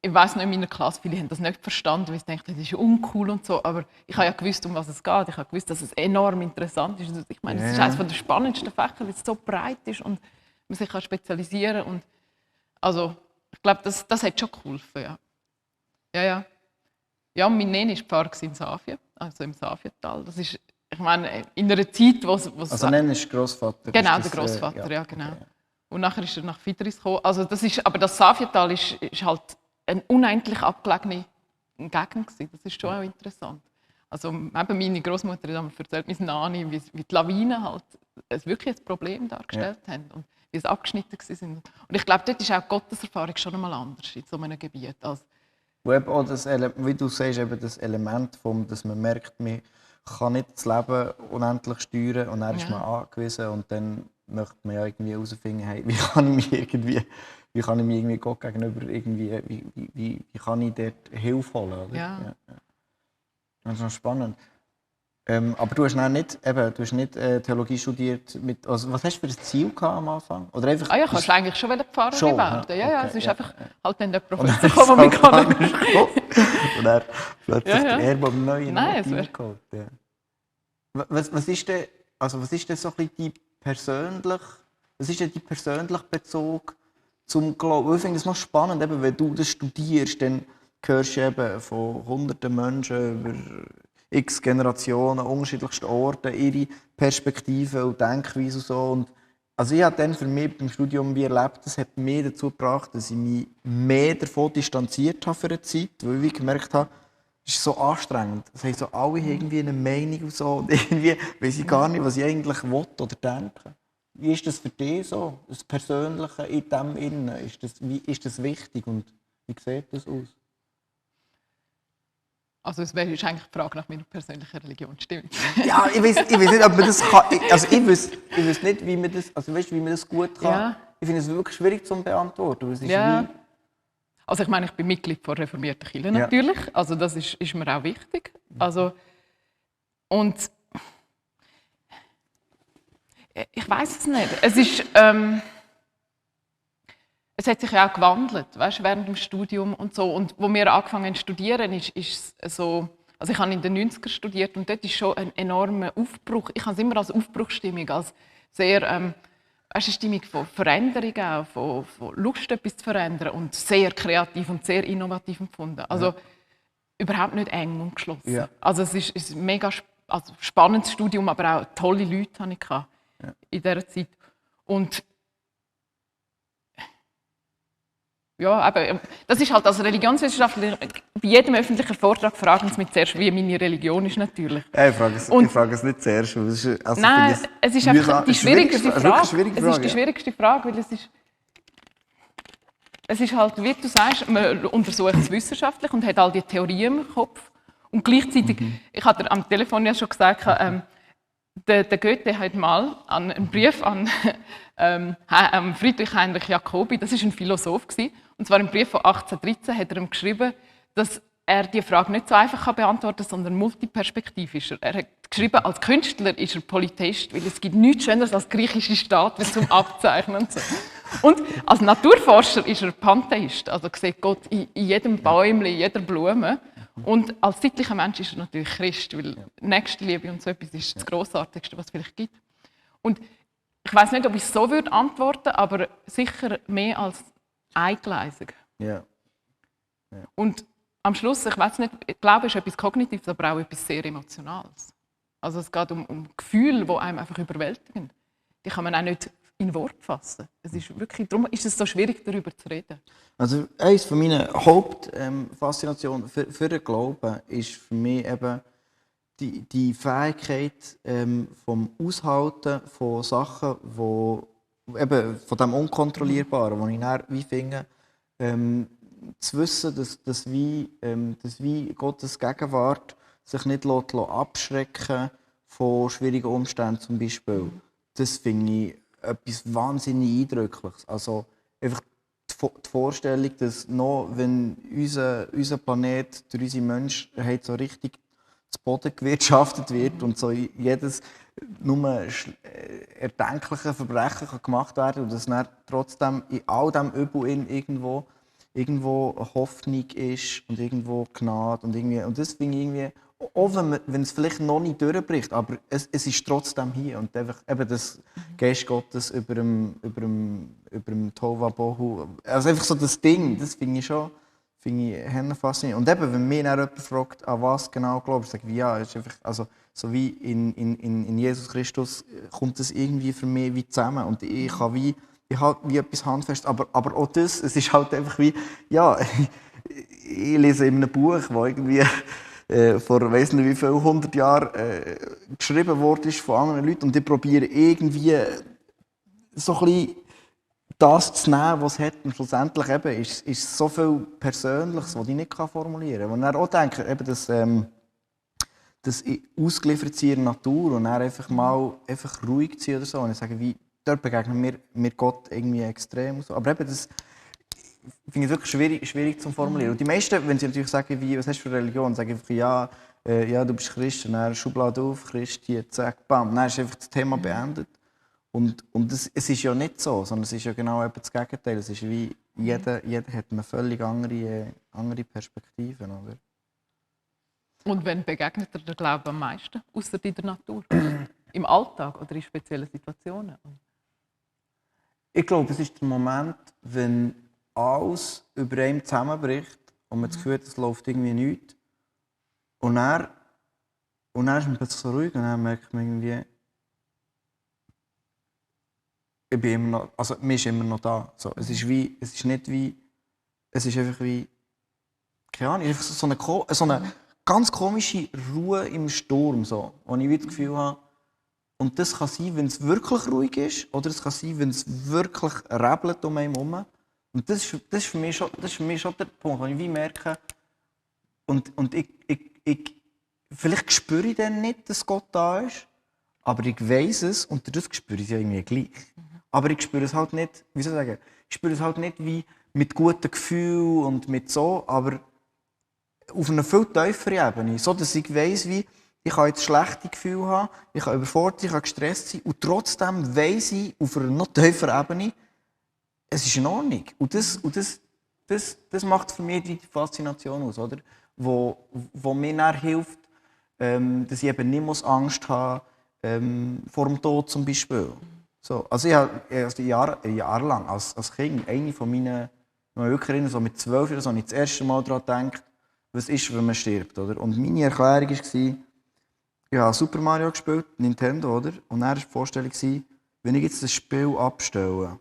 ich weiss noch in meiner Klasse, viele haben das nicht verstanden, weil sie denken, das ist uncool und so, aber ich habe ja gewusst, um was es geht. Ich habe gewusst, dass es enorm interessant ist. Also ich meine, es ist eines der spannendsten Fächer, weil es so breit ist und man sich spezialisieren kann. Und also ich glaube, das hat schon geholfen, ja. Ja. Ja, und mein Nene war Pfarrer in Safien, also im Safiental. Das ist, ich meine, in einer Zeit, wo also Nene ist Grossvater. Genau, ist das, der Grossvater, ja genau. Okay. Und nachher ist er nach Fideris gekommen. Also das ist, aber das Safiental ist halt eine unendlich abgelegene Gegend gewesen. Das ist schon auch interessant. Also eben meine Großmutter hat mir erzählt, meine Nani, wie die Lawinen halt wirklich ein Problem dargestellt haben und wie es abgeschnitten waren. Und ich glaube, dort ist auch die Gotteserfahrung schon einmal anders in so einem Gebiet. Also, wo eben auch das wie du sagst, eben das Element, dass man merkt, man kann nicht das Leben unendlich steuern und dann ist man angewiesen und dann möchte man ja irgendwie herausfinden, hey, wie kann ich mich irgendwie Gott gegenüber irgendwie, wie kann ich dort Hilfe holen? Oder? Ja. Das ist noch spannend. Aber du hast nicht Theologie studiert. Also was hast du für ein Ziel gehabt am Anfang? Oder einfach, ja, kannst du eigentlich schon Pfarrer werden. Ja, okay, es ist einfach halt dann der und Professor gekommen, der mich kann. Und dann plötzlich Ja. der Erbe am neuen Nein, Ort es wär- reingeholt. Ja. Was ist denn so ein bisschen die persönliche Bezug zum Glauben? Ich finde es noch spannend, eben, wenn du das studierst, dann hörst du eben von hunderten Menschen über x Generationen, unterschiedlichsten Orten, ihre Perspektiven und Denkweise und so. Und also ich habe dann für mich beim Studium wie erlebt, das hat mich dazu gebracht, dass ich mich mehr davon distanziert habe für eine Zeit, weil ich gemerkt habe, es ist so anstrengend. Es haben so alle irgendwie eine Meinung und so. Und irgendwie weiss ich gar nicht, was ich eigentlich will oder denke. Wie ist das für dich so? Das Persönliche in dem Innen, ist das wichtig und wie sieht das aus? Also es wäre eigentlich die Frage nach meiner persönlichen Religion, stimmt? Ja, ich weiß nicht, ob man das kann. Also ich weiß nicht, wie man das, also weißt, wie man das gut kann. Ja. Ich finde es wirklich schwierig zu beantworten. Es ist Ja. wie, Also ich meine, ich bin Mitglied der reformierten Kirche natürlich. Also das ist mir auch wichtig. Also, und ich weiß es nicht. Es hat sich ja auch gewandelt, weißt, während dem Studium und so. Und wo wir angefangen haben zu studieren, ist es so. Also ich habe in den 90ern studiert und dort ist schon ein enormer Aufbruch. Ich habe es immer als Aufbruchsstimmung, als sehr eine Stimmung von Veränderung auch, von Lust, etwas zu verändern und sehr kreativ und sehr innovativ empfunden. Also überhaupt nicht eng und geschlossen. Ja. Also es ist ein mega spannendes Studium, aber auch tolle Leute hatte ich in dieser Zeit. Und ja, aber das ist halt als Religionswissenschaftler, bei jedem öffentlichen Vortrag fragen sie mich zuerst, wie meine Religion ist natürlich. ich frage es nicht zuerst. Nein, es ist einfach die schwierigste Frage. Schwierige Es ist die schwierigste Frage, weil es ist halt, wie du sagst, man untersucht es wissenschaftlich und hat all die Theorien im Kopf. Und gleichzeitig, ich hatte am Telefon ja schon gesagt, der Goethe hat mal einen Brief an Friedrich Heinrich Jacobi, das war ein Philosoph, und zwar im Brief von 1813 hat er ihm geschrieben, dass er die Frage nicht so einfach beantworten kann, sondern multiperspektivischer. Er hat geschrieben, als Künstler ist er Polytheist, weil es gibt nichts Schöneres als griechische Statuen zum Abzeichnen. Und, so. Und als Naturforscher ist er Pantheist, also sieht Gott in jedem Bäumchen, in jeder Blume. Und als sittlicher Mensch ist er natürlich Christ, weil Nächstenliebe und so etwas ist das Grossartigste, was es vielleicht gibt. Und ich weiß nicht, ob ich so würde antworten, aber sicher mehr als eingleisig. Ja. Und am Schluss, ich weiß nicht, ich glaube, es ist etwas Kognitives, aber auch etwas sehr Emotionales. Also es geht um Gefühle, die einem einfach überwältigen. Die kann man auch nicht in Wort fassen. Es ist wirklich, darum ist es so schwierig, darüber zu reden. Also eines von meinen Hauptfaszinationen für den Glauben ist für mich eben die Fähigkeit vom Aushalten von Sachen, wo eben von dem Unkontrollierbaren, wo ich dann wie finde, zu wissen, dass wie Gottes Gegenwart sich nicht abschrecken von schwierigen Umständen zum Beispiel. Das finde ich etwas wahnsinnig Eindrückliches. Also einfach die Vorstellung, dass noch, wenn unser Planet durch unsere Menschheit so richtig zu Boden gewirtschaftet wird und so jedes nur erdenkliche Verbrechen kann gemacht werden und dass dann trotzdem in all dem Übel irgendwo Hoffnung ist und irgendwo Gnade und das finde ich irgendwie, auch wenn es vielleicht noch nicht durchbricht, aber es ist trotzdem hier und einfach eben das Geist Gottes über dem Tohuwabohu, also einfach so das Ding, das finde ich faszinierend. Und eben, wenn mich dann jemand fragt, an was genau glaubst, sage ich, ja, es ist einfach, also so wie in Jesus Christus kommt das irgendwie für mich wie zusammen und ich habe wie etwas handfest, aber auch das, es ist halt einfach wie, ja, ich lese in einem Buch, wo irgendwie vor weiss nicht wie viel 100 Jahren geschrieben worden von anderen Leuten und ich probiere irgendwie so ein bisschen das zu nehmen, was es hat. Und schlussendlich eben ist so viel Persönliches, was ich nicht formulieren kann. Und dann auch denke, eben das ausgeliefert sein in der Natur und dann einfach mal einfach ruhig zu sein oder so. Und ich sage, wie, dort begegnet mir Gott irgendwie extrem. So. Aber eben das finde ich wirklich schwierig zu formulieren. Und die meisten, wenn sie natürlich sagen, wie, was hast du für Religion, sagen einfach, ja, du bist Christ, und dann Schublade auf, Christ, hier, zack, bam. Dann ist einfach das Thema beendet. Und es ist ja nicht so, sondern es ist ja genau eben das Gegenteil. Es ist wie, jeder hat eine völlig andere Perspektive. Oder? Und wenn begegnet dir der Glaube am meisten, außer in der Natur? Im Alltag oder in speziellen Situationen? Ich glaube, es ist der Moment, wenn alles über einem zusammenbricht und man das Gefühl hat, es läuft irgendwie nichts. Und dann ist man plötzlich so ruhig und dann merkt man irgendwie, ich bin immer noch, also mir ist immer noch da. So, es ist einfach wie, keine Ahnung, einfach so eine ganz komische Ruhe im Sturm, so, wo ich das Gefühl habe, und das kann sein, wenn es wirklich ruhig ist, oder es kann sein, wenn es wirklich rebelt um einen herum. Und das ist für mich schon der Punkt, wo ich wie merke, und vielleicht spüre ich dann nicht, dass Gott da ist, aber ich weiss es und das spüre ich ja irgendwie gleich. Aber ich spüre es halt nicht, wie soll ich sagen, ich spüre es halt nicht wie mit gutem Gefühl und mit so, aber auf einer viel tieferen Ebene. So, dass ich weiss, wie ich kann jetzt schlechte Gefühle haben, ich kann überfordert, ich kann gestresst sein und trotzdem weiss ich auf einer noch tieferen Ebene, es ist in Ordnung. Und das macht für mich die Faszination aus, oder? Wo mir dann hilft, dass ich eben nicht Angst haben muss, vor dem Tod zum Beispiel. So, also ich habe jahrelang als Kind, eine von meinen Rückerinnern, so mit 12 oder so, ich das erste Mal daran gedacht, was ist, wenn man stirbt. Oder? Und meine Erklärung war, ich habe Super Mario gespielt, Nintendo, oder? Und dann war die Vorstellung, wenn ich jetzt das Spiel abstelle,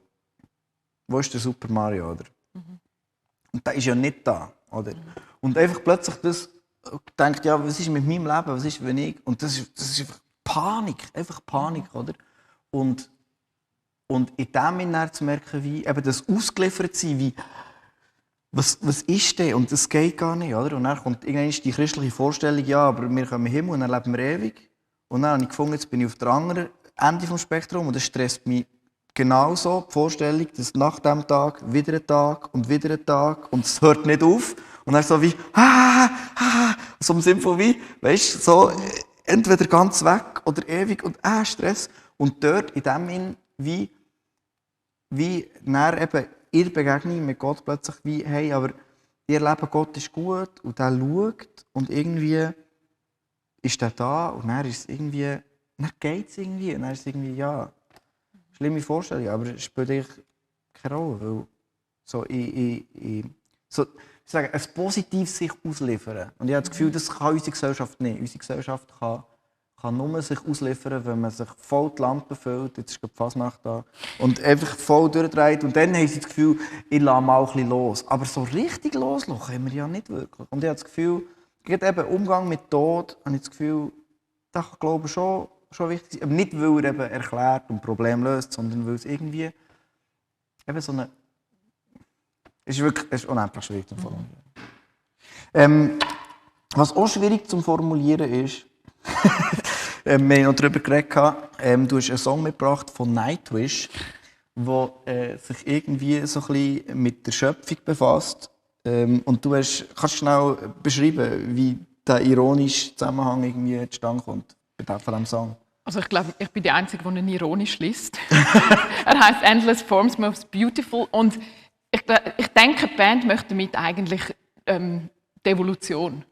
wo ist der Super Mario, oder? Und der ist ja nicht da, oder? Und einfach plötzlich denkt, ja, was ist mit meinem Leben, was ist, wenn ich... Und das ist einfach Panik, oder? Und in dem Moment zu merken, wie eben das ausgeliefert sein, wie was ist denn? Und das geht gar nicht, oder? Und dann kommt irgendwann die christliche Vorstellung, ja, aber wir kommen in den Himmel und dann leben wir ewig. Und dann habe ich gefunden, jetzt bin ich auf der anderen Ende des Spektrums und das stresst mich genauso, die Vorstellung, dass nach diesem Tag wieder ein Tag und wieder ein Tag und es hört nicht auf. Und dann so wie, so im Sinne von wie, weißt du, so entweder ganz weg oder ewig und Stress. Und dort in dem Sinn, wie dann eben in der Begegnung mit Gott plötzlich wie, hey, aber ihr Leben, Gott ist gut und er schaut und irgendwie ist er da und dann ist es irgendwie, dann geht es irgendwie und dann ist es irgendwie, ja, schlimme Vorstellung, aber es spielt eigentlich keine Rolle, weil so ich sage, ein positives sich ausliefern und ich habe das Gefühl, das kann unsere Gesellschaft nicht. Unsere Gesellschaft kann kann nur sich ausliefern, wenn man sich voll die Lampe füllt, jetzt ist gerade die Fasnacht da, und einfach voll durchdreht. Und dann haben sie das Gefühl, ich lasse mal ein bisschen los. Aber so richtig loslassen können wir ja nicht wirklich. Und ich habe das Gefühl, gerade eben Umgang mit Tod, habe ich das Gefühl, das kann, glaube ich, schon wichtig sein. Aber nicht, weil er eben erklärt und Probleme löst, sondern weil es irgendwie eben so eine... Es ist unendlich schwierig zu formulieren. Was auch schwierig zu formulieren ist, wir haben noch darüber geredet, du hast einen Song mitgebracht von Nightwish, der sich irgendwie so ein bisschen mit der Schöpfung befasst. Und du kannst schnell beschreiben, wie der ironische Zusammenhang irgendwie zustande kommt von diesem Song. Also ich glaube, ich bin die Einzige, die ihn ironisch liest. Er heißt Endless Forms Most Beautiful und ich denke, die Band möchte damit eigentlich die Evolution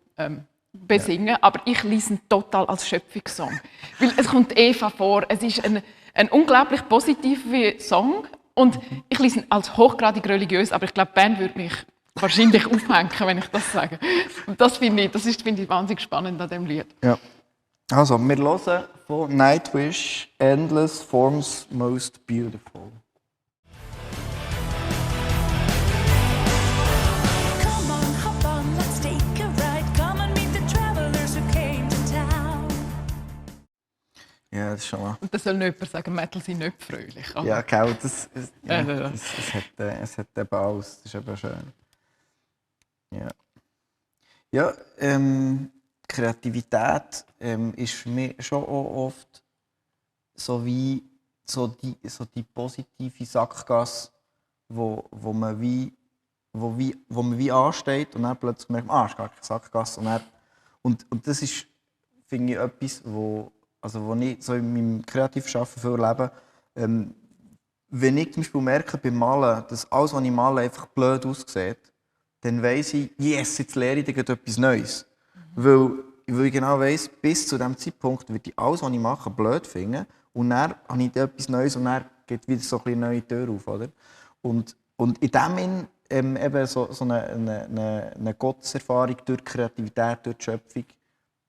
besingen, aber ich lese ihn total als Schöpfungssong. Weil es kommt Eva vor, es ist ein unglaublich positiver Song und ich lese ihn als hochgradig religiös, aber ich glaube, die Band würde mich wahrscheinlich aufhängen, wenn ich das sage. Und das finde ich wahnsinnig spannend an diesem Lied. Ja. Also, wir hören von Nightwish Endless Forms Most Beautiful. Ja, das ist schon mal. Und das soll nicht jemand sagen, Metal sind nicht fröhlich. Aber ja, genau, es hat eben alles. Das ist eben schön. Ja, Kreativität ist für mich schon auch oft so wie die positive Sackgasse, wo man wie ansteht und dann plötzlich merkt man, es ist gar keine Sackgasse. Und das ist, finde ich, etwas, wo ich so in meinem kreativen Arbeiten viel erlebe. Wenn ich zum Beispiel merke beim Malen, dass alles, was ich male, einfach blöd aussieht, dann weiss ich, yes, jetzt lerne ich dann etwas Neues. Weil ich genau weiss, bis zu diesem Zeitpunkt wird ich alles, was ich mache, blöd finden. Und dann habe ich etwas Neues und dann geht wieder so eine neue Tür auf. Oder? Und in dem Sinn eben so eine Gotteserfahrung durch Kreativität, durch die Schöpfung,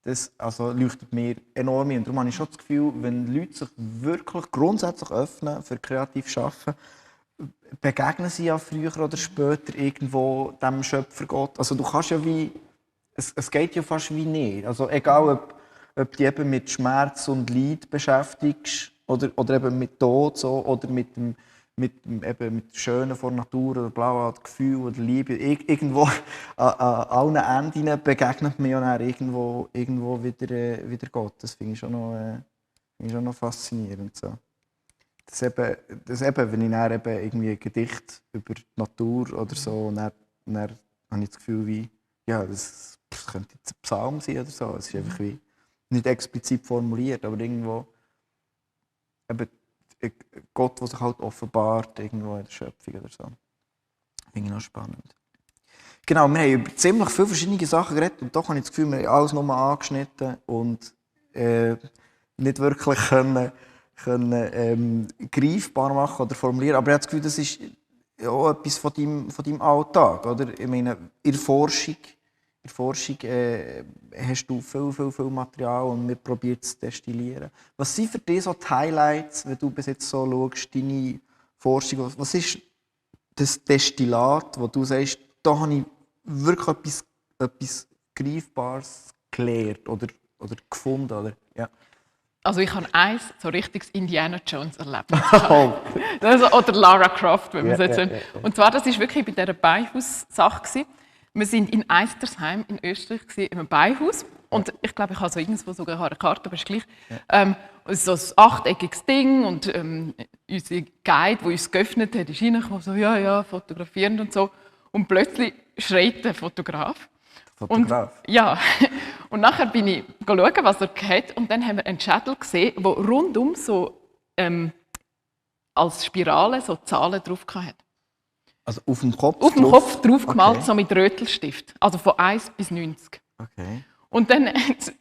das leuchtet mir enorm ein. Und darum habe ich schon das Gefühl, wenn Leute sich wirklich grundsätzlich öffnen für kreatives Arbeiten, begegnen sie ja früher oder später irgendwo dem Schöpfergott. Also du kannst ja wie... Es geht ja fast wie nicht. Also egal, ob du eben mit Schmerz und Leid beschäftigst oder eben mit Tod so, oder mit Schönen von Natur oder blau, Gefühl oder Liebe. Irgendwo an allen Enden begegnet mir ja dann irgendwo wieder Gott. Das finde ich schon noch faszinierend. So. Das eben, wenn ich dann eben irgendwie ein Gedicht über die Natur oder so, dann habe ich das Gefühl, wie, ja, das könnte jetzt ein Psalm sein oder so. Es ist einfach wie nicht explizit formuliert, aber irgendwo eben Gott, der sich halt offenbart irgendwo in der Schöpfung oder so. Finde ich noch spannend. Genau, wir haben über ziemlich viele verschiedene Sachen geredet und doch habe ich das Gefühl, wir haben alles nur angeschnitten und nicht wirklich können greifbar machen oder formulieren. Aber ich habe das Gefühl, das ist auch etwas von deinem Alltag. Oder? Ich meine, in der Forschung hast du viel Material und wir probieren es zu destillieren. Was sind für dich so die Highlights, wenn du bis jetzt so schaust, deine Forschung? Was ist das Destillat, wo du sagst, da habe ich wirklich etwas Greifbares gelernt oder gefunden? Oder? Ja. Also ich habe eins so richtiges Indiana Jones erlebt. Oder Lara Croft, wenn man es jetzt nennt. Und zwar, das war wirklich bei dieser Beihaus-Sache. Wir waren in Eistersheim in Österreich in einem Beihaus. Und ich glaube, ich habe so irgendwo sogar eine Karte, aber ist gleich. Es ist so ein achteckiges Ding und unser Guide, der uns geöffnet hat, ist reingekommen, so ja, fotografierend und so. Und plötzlich schreit der Fotograf. Und, ja. Und nachher bin ich schauen, was er hat. Und dann haben wir einen Schädel gesehen, der rundum so als Spirale so Zahlen drauf hatte. Also auf dem Kopf? Auf dem Kopf drauf gemalt, okay. So mit Rötelstift. Also von 1 bis 90. Okay. Und dann,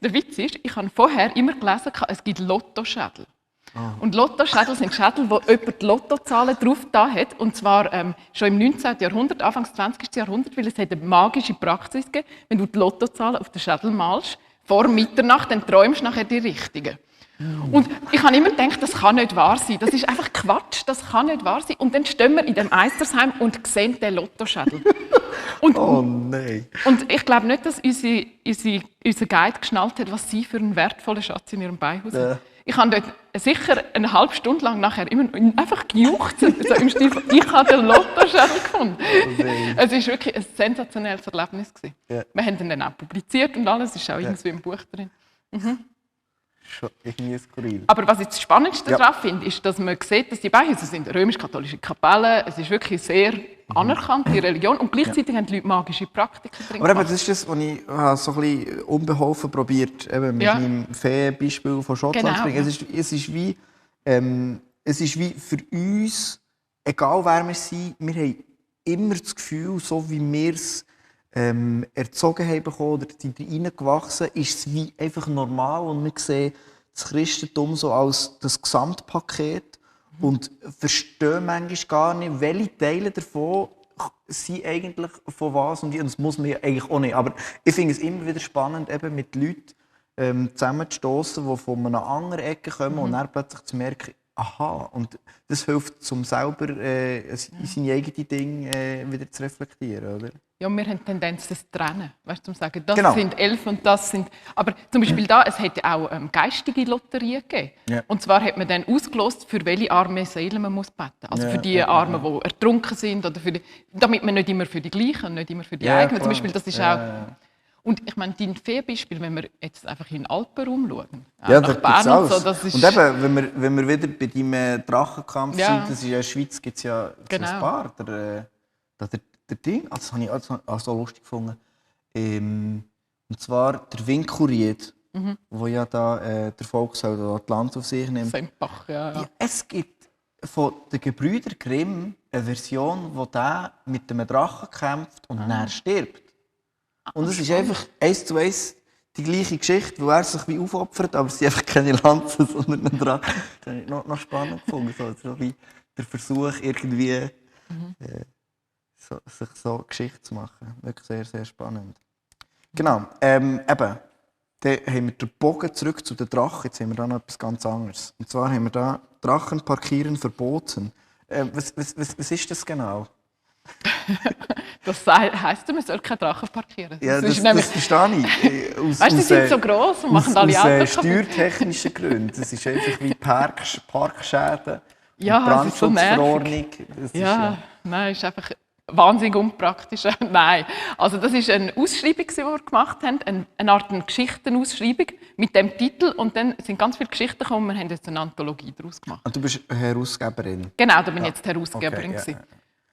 der Witz ist, ich habe vorher immer gelesen, es gibt Lottoschädel. Oh. Und Lottoschädel sind Schädel, wo jemand die Lottozahlen drauf da hat. Und zwar schon im 19. Jahrhundert, Anfangs 20. Jahrhundert, weil es hat eine magische Praxis gegeben. Wenn du die Lottozahlen auf den Schädel malst, vor Mitternacht, dann träumst du nachher die richtigen. Und ich habe immer gedacht, das kann nicht wahr sein. Das ist einfach Quatsch, das kann nicht wahr sein. Und dann stehen wir in dem Eistersheim und sehen den Lottoschädel. Und, Oh nein. und ich glaube nicht, dass unser Guide geschnallt hat, was sie für einen wertvollen Schatz in ihrem Beihaus hat. Ich habe dort sicher eine halbe Stunde lang nachher immer einfach gejuchzt. So im Stil von, ich habe den Lottoschädel gefunden. Es war wirklich ein sensationelles Erlebnis. Ja. Wir haben ihn dann auch publiziert und alles, ist auch irgendwie im Buch drin. Schon irgendwie skurril. Aber was ich das Spannendste Ja. daran finde, ist, dass man sieht, dass die Beihäuser sind römisch-katholische Kapellen. Es ist wirklich sehr anerkannt, die Religion. Und gleichzeitig haben die Leute magische Praktiken drin. Aber eben, gemacht. das ist das, was ich so ein bisschen unbeholfen probiert eben mit Ja. meinem Fee-Beispiel von Schottland Genau. zu bringen. Es ist wie für uns, egal wer wir sind, wir haben immer das Gefühl, so wie wir es erzogen haben bekommen oder sind reingewachsen, ist es wie einfach normal und wir sehen das Christentum so als das Gesamtpaket und verstehen manchmal gar nicht, welche Teile davon sind eigentlich von was und wie. Und das muss man ja eigentlich auch nicht. Aber ich finde es immer wieder spannend, eben mit Leuten zusammenzustossen, die von einer anderen Ecke kommen und dann plötzlich zu merken, aha, und das hilft, um selber seine eigenen Dinge wieder zu reflektieren, oder? Ja, wir haben die Tendenz, das zu trennen. Weißt du, zu sagen, das Genau. sind 11 und das sind... Aber zum Beispiel da, es hätte auch geistige Lotterien gegeben. Ja. Und zwar hat man dann ausgelost, für welche arme Seelen man muss beten muss. Also Ja, für die ja, Armen, die ertrunken sind, oder für die, damit man nicht immer für die Gleichen, nicht immer für die Ja, eigenen. Zum klar. Beispiel, das ist Ja, auch... ja. Und ich meine, dein Feenbeispiel, wenn wir jetzt einfach in den Alpenraum schauen, auch Ja, nach da gibt's Bern und alles. so, das ist... Und eben, wenn wir wieder bei deinem Drachenkampf Ja. sind, das ist ja in der Schweiz gibt es ja so Genau. ein paar. Der Ding, das habe ich auch so lustig gefunden. Und zwar der Winkelried, wo ja da der Volksheld das Land auf sich nimmt. Sempach, ja. Ja, es gibt von den Gebrüder Grimm eine Version, wo der mit einem Drachen kämpft und dann stirbt. Und es ist einfach 1:1 die gleiche Geschichte, wo er sich wie aufopfert, aber es sind einfach keine Lanzen, sondern ein Drache. Das habe ich noch spannend gefunden. So wie der Versuch, irgendwie sich so Geschichte zu machen. Wirklich sehr, sehr spannend. Genau. Eben, dann haben wir den Bogen zurück zu den Drachen. Jetzt haben wir da noch etwas ganz anderes. Und zwar haben wir da Drachen parkieren verboten. Was ist das genau? Das heisst, man soll keine Drachen parkieren. Ja, ist das verstehe ich. Weißt du, sie sind so gross und machen alle Autos kaputt. steuertechnischen Gründen. Das ist einfach wie Parkschäden. Ja, und es ist so nervig. Brandschutzverordnung. Das Ja, nein, ist einfach wahnsinnig unpraktisch. Nein, also das ist eine Ausschreibung, die wir gemacht haben, eine Art Geschichtenausschreibung mit dem Titel und dann sind ganz viele Geschichten gekommen und wir haben jetzt eine Anthologie daraus gemacht. Und du bist Herausgeberin. Genau, da bin ich jetzt Herausgeberin. Okay, ja.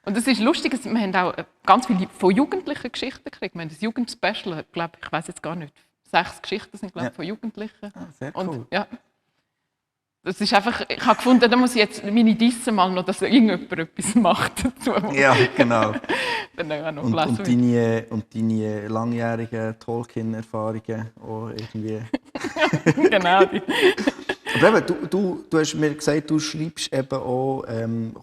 Und es ist lustig, wir haben auch ganz viele von Jugendlichen Geschichten gekriegt. Wir haben ein Jugendspecial, ich weiß jetzt gar nicht, 6 Geschichten sind glaube ich, von Jugendlichen. Sehr cool. Und, ja, das ist einfach, ich habe gefunden, da muss ich jetzt meine Dissen mal noch, dass irgendjemand etwas macht dazu. Ja, genau. Dann auch noch Und deine langjährigen Tolkien-Erfahrungen auch irgendwie. Genau. Aber eben, du hast mir gesagt, du schreibst eben auch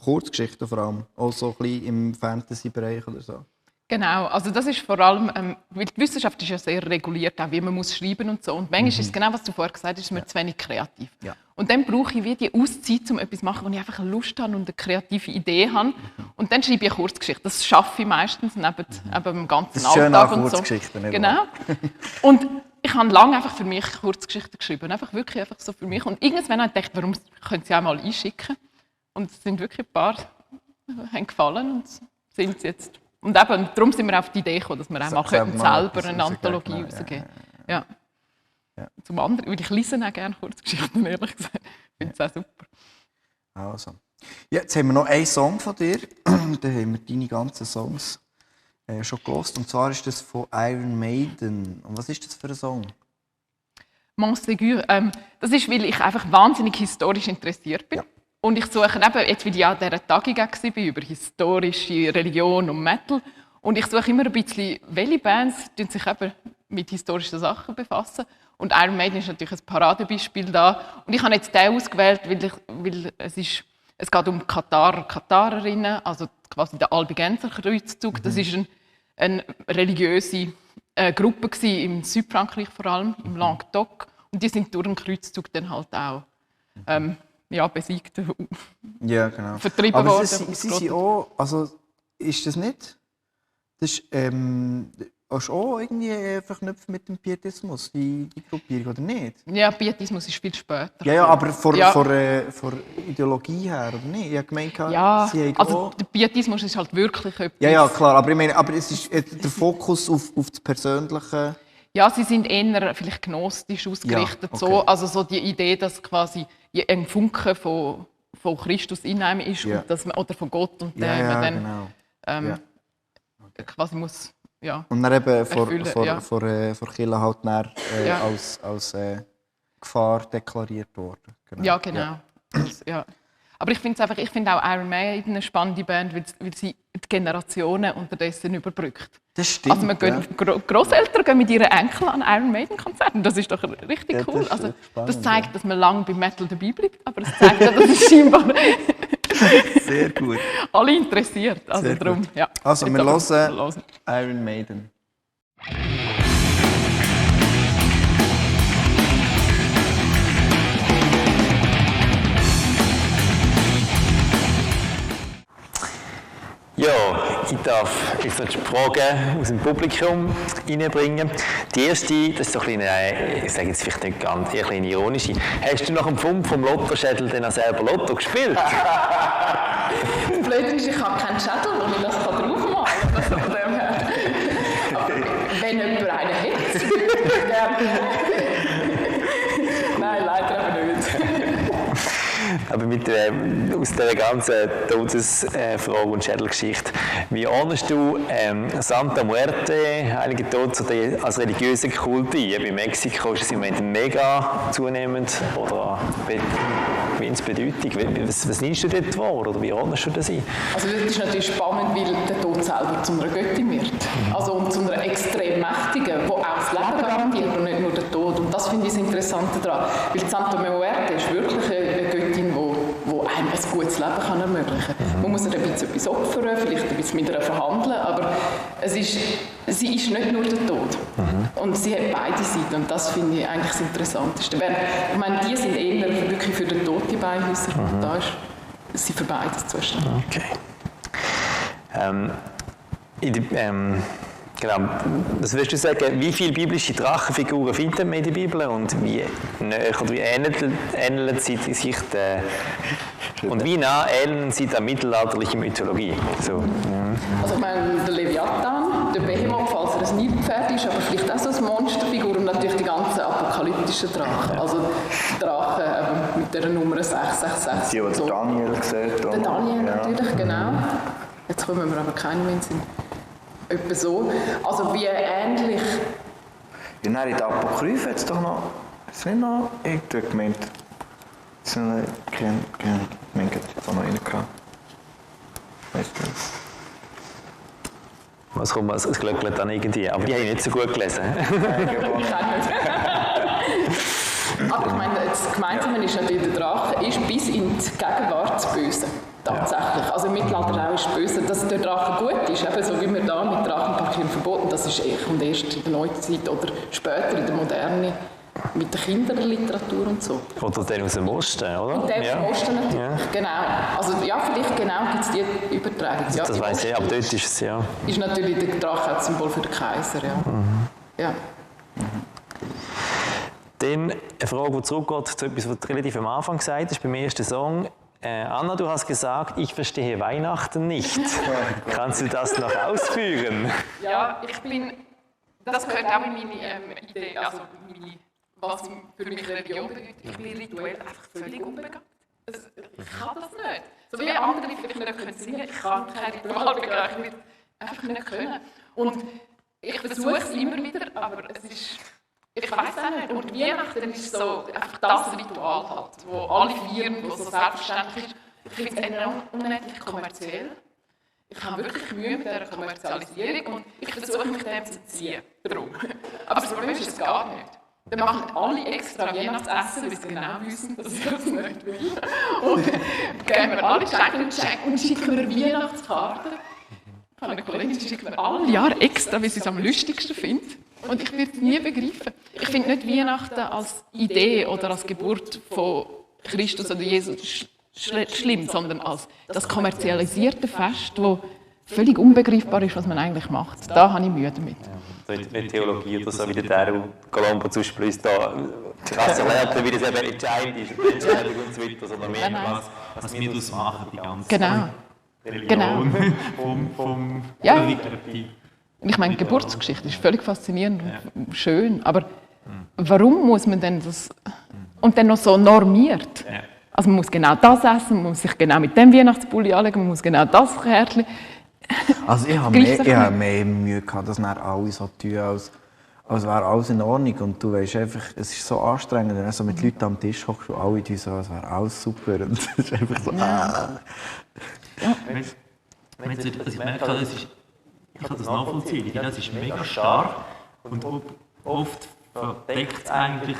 Kurzgeschichten vor allem. Auch so ein bisschen im Fantasy-Bereich oder so. Genau, also das ist vor allem, weil die Wissenschaft ist ja sehr reguliert, auch wie man muss schreiben und so. Und manchmal ist es genau, was du vorher gesagt hast, ist mir zu wenig kreativ. Ja. Und dann brauche ich wie die Auszeit, um etwas zu machen, wo ich einfach Lust habe und eine kreative Idee habe. Und dann schreibe ich eine Kurzgeschichte. Das schaffe ich meistens neben dem ganzen Das ist schön Alltag an und so. Kurzgeschichten, nicht Genau. Und ich habe lange einfach für mich Kurzgeschichten geschrieben. Einfach so für mich. Und irgendwann habe ich gedacht, warum können sie auch mal einschicken? Und es sind wirklich ein paar haben gefallen und sind es jetzt. Und eben, darum sind wir auf die Idee gekommen, dass wir auch mal selber eine Anthologie rausgeben. Ja. Zum anderen, weil ich lese auch gerne Kurzgeschichten, ehrlich gesagt. Ich finde es auch super. Also. Ja, jetzt haben wir noch einen Song von dir. Dann haben wir deine ganzen Songs schon gehört. Und zwar ist das von Iron Maiden. Und was ist das für ein Song? Montségur. Das ist, weil ich einfach wahnsinnig historisch interessiert bin. Ja. Und ich suche eben, jetzt wie ich an dieser Tagung war, über historische Religion und Metal. Und ich suche immer ein bisschen, welche Bands sich eben mit historischen Sachen befassen. Und Iron Maiden ist natürlich ein Paradebeispiel da. Und ich habe jetzt den ausgewählt, weil es geht um Katarerinnen, also quasi der Albigenser Kreuzzug. Das ist eine religiöse eine Gruppe im Südfrankreich vor allem, im Languedoc. Und die sind durch den Kreuzzug dann halt auch besiegt, Ja, genau. vertrieben Aber worden. sie sind auch, also ist das nicht? Das ist auch irgendwie verknüpft mit dem Pietismus, die Gruppierung, oder nicht? Ja, Pietismus ist viel später. Ja, aber von Ja. Ideologie her, oder nicht? Ich habe gemeint, Ja, sie haben also auch... der Pietismus ist halt wirklich etwas... Ja, klar, aber ich meine, aber es ist der Fokus auf das Persönliche... Ja, sie sind eher vielleicht gnostisch ausgerichtet. Ja, okay. So. Also so die Idee, dass quasi ein Funke von Christus in einem ist Ja. und dass man, oder von Gott und der Ja, man dann genau. quasi muss... Ja. Und dann eben Erfüllen, ja. vor Kirche halt dann, Ja. als Gefahr deklariert worden. Ja, genau. Ja. Aber ich finde auch Iron Maiden eine spannende Band, weil sie die Generationen unterdessen überbrückt. Das stimmt. Also Grosseltern gehen mit ihren Enkeln an Iron Maiden Konzerten. Das ist doch richtig Ja, cool. das ist Also, spannend, das zeigt, dass man lange beim Metal dabei bleibt, aber es zeigt auch, dass es scheinbar Sehr gut. alle interessiert. Also Sehr darum, gut. ja. Also, Jetzt wir aber hören Iron Maiden. Ja, ich darf jetzt noch die Fragen aus dem Publikum reinbringen. Die erste, das ist so ein bisschen, ich sage jetzt vielleicht nicht ganz, eher ein bisschen ironische. Hast du nach dem Fund vom Lottoschädel dann auch selber Lotto gespielt? Das Blöde ist, ich habe keinen Schädel, wo ich das draufmalen kann. Also von dem her. Wenn jemand einen hätte, gerne. Nein, leider aber nicht. Aber aus dieser ganzen Todesfrage und Schädelgeschichte, wie ordnest du Santa Muerte, Heilige Tod, als religiösen Kult ein? Bei Mexiko ist es im Moment mega zunehmend oder gewinnt es Bedeutung? Was nimmst du dort wahr oder wie ordnest du das ein? Also das ist natürlich spannend, weil der Tod selber zu einer Göttin wird. Also und zu einer extrem mächtigen, die auch das Leben garantiert und nicht nur der Tod. Und das finde ich das Interessante daran. Weil Santa Muerte ist wirklich eine Göttin, die einem ein gutes Leben kann ermöglichen kann. Man muss ihr ein bisschen etwas opfern, vielleicht ein bisschen mit ihr verhandeln, aber sie ist nicht nur der Tod. Und sie hat beide Seiten und das finde ich eigentlich das Interessanteste. Ich meine, die sind eher wirklich für den Tod, die Beihäuser. Da ist sie für beides zuständig. Okay. Genau. Was würdest du sagen, wie viele biblische Drachenfiguren findet man in der Bibel und wie näher oder wie ähneln sie sich und wie nah ähneln sie der mittelalterlichen Mythologie? So, ja. Also ich meine, der Leviathan, der Behemoth, falls er ein Nilpferd ist, aber vielleicht auch so eine Monsterfigur und natürlich die ganzen apokalyptischen Drachen. Also Drachen mit der Nummer 666. Die, die Daniel sieht. Der Daniel natürlich, genau. Jetzt kommen wir aber keinen mehr in den Sinn. Etwa so. Also wie ähnlich. Ja, nein, in der Apokryphe hat es doch noch... Hat es nicht noch irgendwie gemeint? Es sind noch... Gemeint, es noch einen gehabt. Weißt du? Was kommt als Glöckchen dann irgendwie? Aber die habe ich nicht so gut gelesen. Aber ich meine, das Gemeinsame ist natürlich, der Drache ist bis in die Gegenwart das Böse. Tatsächlich. Also im Mittelalter auch ist das Böse. Dass der Drache gut ist, eben so wie wir da mit Drachenparkieren verboten, das ist kommt erst in der Neuzeit oder später in der Moderne mit der Kinderliteratur und so. Oder den aus dem Osten, oder? Und der aus dem Osten natürlich, Ja. genau. Also ja, vielleicht genau gibt es die Übertragung. Ja, Das weiss ich, aber dort ist es ja. Ist natürlich der Drache auch das Symbol für den Kaiser, ja. Ja. Dann eine Frage, die zurückgeht zu etwas, was du relativ am Anfang gesagt hast, beim ersten Song. Anna, du hast gesagt, ich verstehe Weihnachten nicht. Kannst du das noch ausführen? Ja, das gehört auch in meine Idee, also was für mich Religion bedeutet. Ich bin rituell einfach völlig unbegabt. Ich kann das nicht. So wie andere vielleicht nicht können singen, ich kann kein Ritual begreifen, ich will einfach nicht können. Und ich versuche es immer wieder, aber es ist... Ich weiß auch nicht. Und Weihnachten ist so einfach das Ritual, halt, wo alle feiern, wo so selbstverständlich ist. Ich finde es enorm unendlich kommerziell. Ich habe wirklich Mühe mit dieser Kommerzialisierung und ich versuche mich dem zu ziehen. Darum. Aber das Problem ist, es geht nicht. Dann machen alle extra Weihnachtsessen, weil sie genau wissen, dass ich das nicht will. Und geben wir alle Geschenke und schicken mir Weihnachtskarten. Ich habe eine Kollegin, die schickt mir alle Jahre extra, wie sie es am lustigsten findet. Und ich würde es nie begreifen. Ich finde nicht Weihnachten als Idee oder als Geburt von Christus oder Jesus schlimm, sondern als das kommerzialisierte Fest, das völlig unbegreifbar ist, was man eigentlich macht. Da habe ich Mühe damit. Ja, nicht Theologie oder so, wie der Colombo zum Beispiel uns da krass erlernt, wie das eben entscheidend ist, Entscheidung und so weiter, sondern mehr, was wir daraus machen, die ganze Religion vom ja. Und ich meine, die Geburtsgeschichte ist völlig faszinierend und schön, aber warum muss man denn das und dann noch so normiert? Ja. Also man muss genau das essen, man muss sich genau mit dem Weihnachtspulli anlegen, man muss genau das Kärtchen. Also ich habe mehr Mühe gehabt, dass dann alle so tun, als wäre alles in Ordnung. Und du weißt einfach, es ist so anstrengend, wenn du so mit Leuten am Tisch hockst und alle tun so, als wäre alles super. Und es ist einfach so, Ja. Also ich merke, ich kann das nachvollziehen. Ich finde, das ist mega stark und oft verdeckt es eigentlich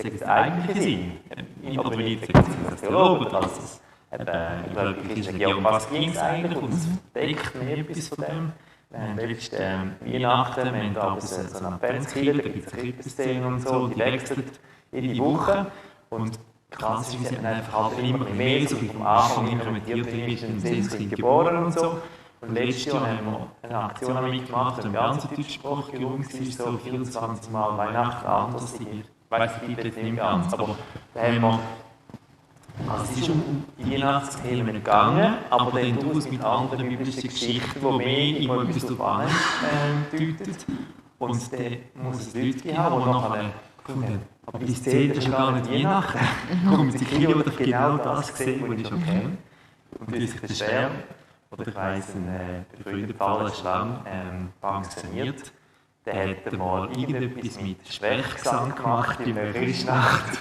den eigentlichen Sinn. Oder wenn ich jetzt als Theologe oder als ich glaube, um was ging es eigentlich und es deckt mir etwas von dem. Wir haben letzte Weihnachten, wir haben da so eine Adventskirche, da gibt es eine Krippenszene und so, die wechselt jede Woche. Und klassischerweise hat man einfach halt immer mehr, so wie vom Anfang immer mit dir drin ist, ein Kind geboren und so. Und letztes Jahr haben wir eine Aktion mitgemacht, die ganz deutschsprachige Raum war, so 24 Mal Weihnachten anders. Ich weiss die Titel jetzt nicht mehr ganz, aber da haben wir, also es ist um Weihnachtsthemen gegangen, aber dann durchaus mit anderen biblischen Geschichten, die mehr immer etwas darauf deuten. Und dann muss es Leute geben, die nachher gefunden haben, aber die zählt ja gar nicht Weihnachten. Und die Kinder doch genau das gesehen, was ich schon kenne. Und die sich beschweren. Oder ich weiss, ein befreundeter Pfarrer ist lang pensioniert. Der hat mal irgendetwas mit Sprechgesang gemacht in einer Christnacht.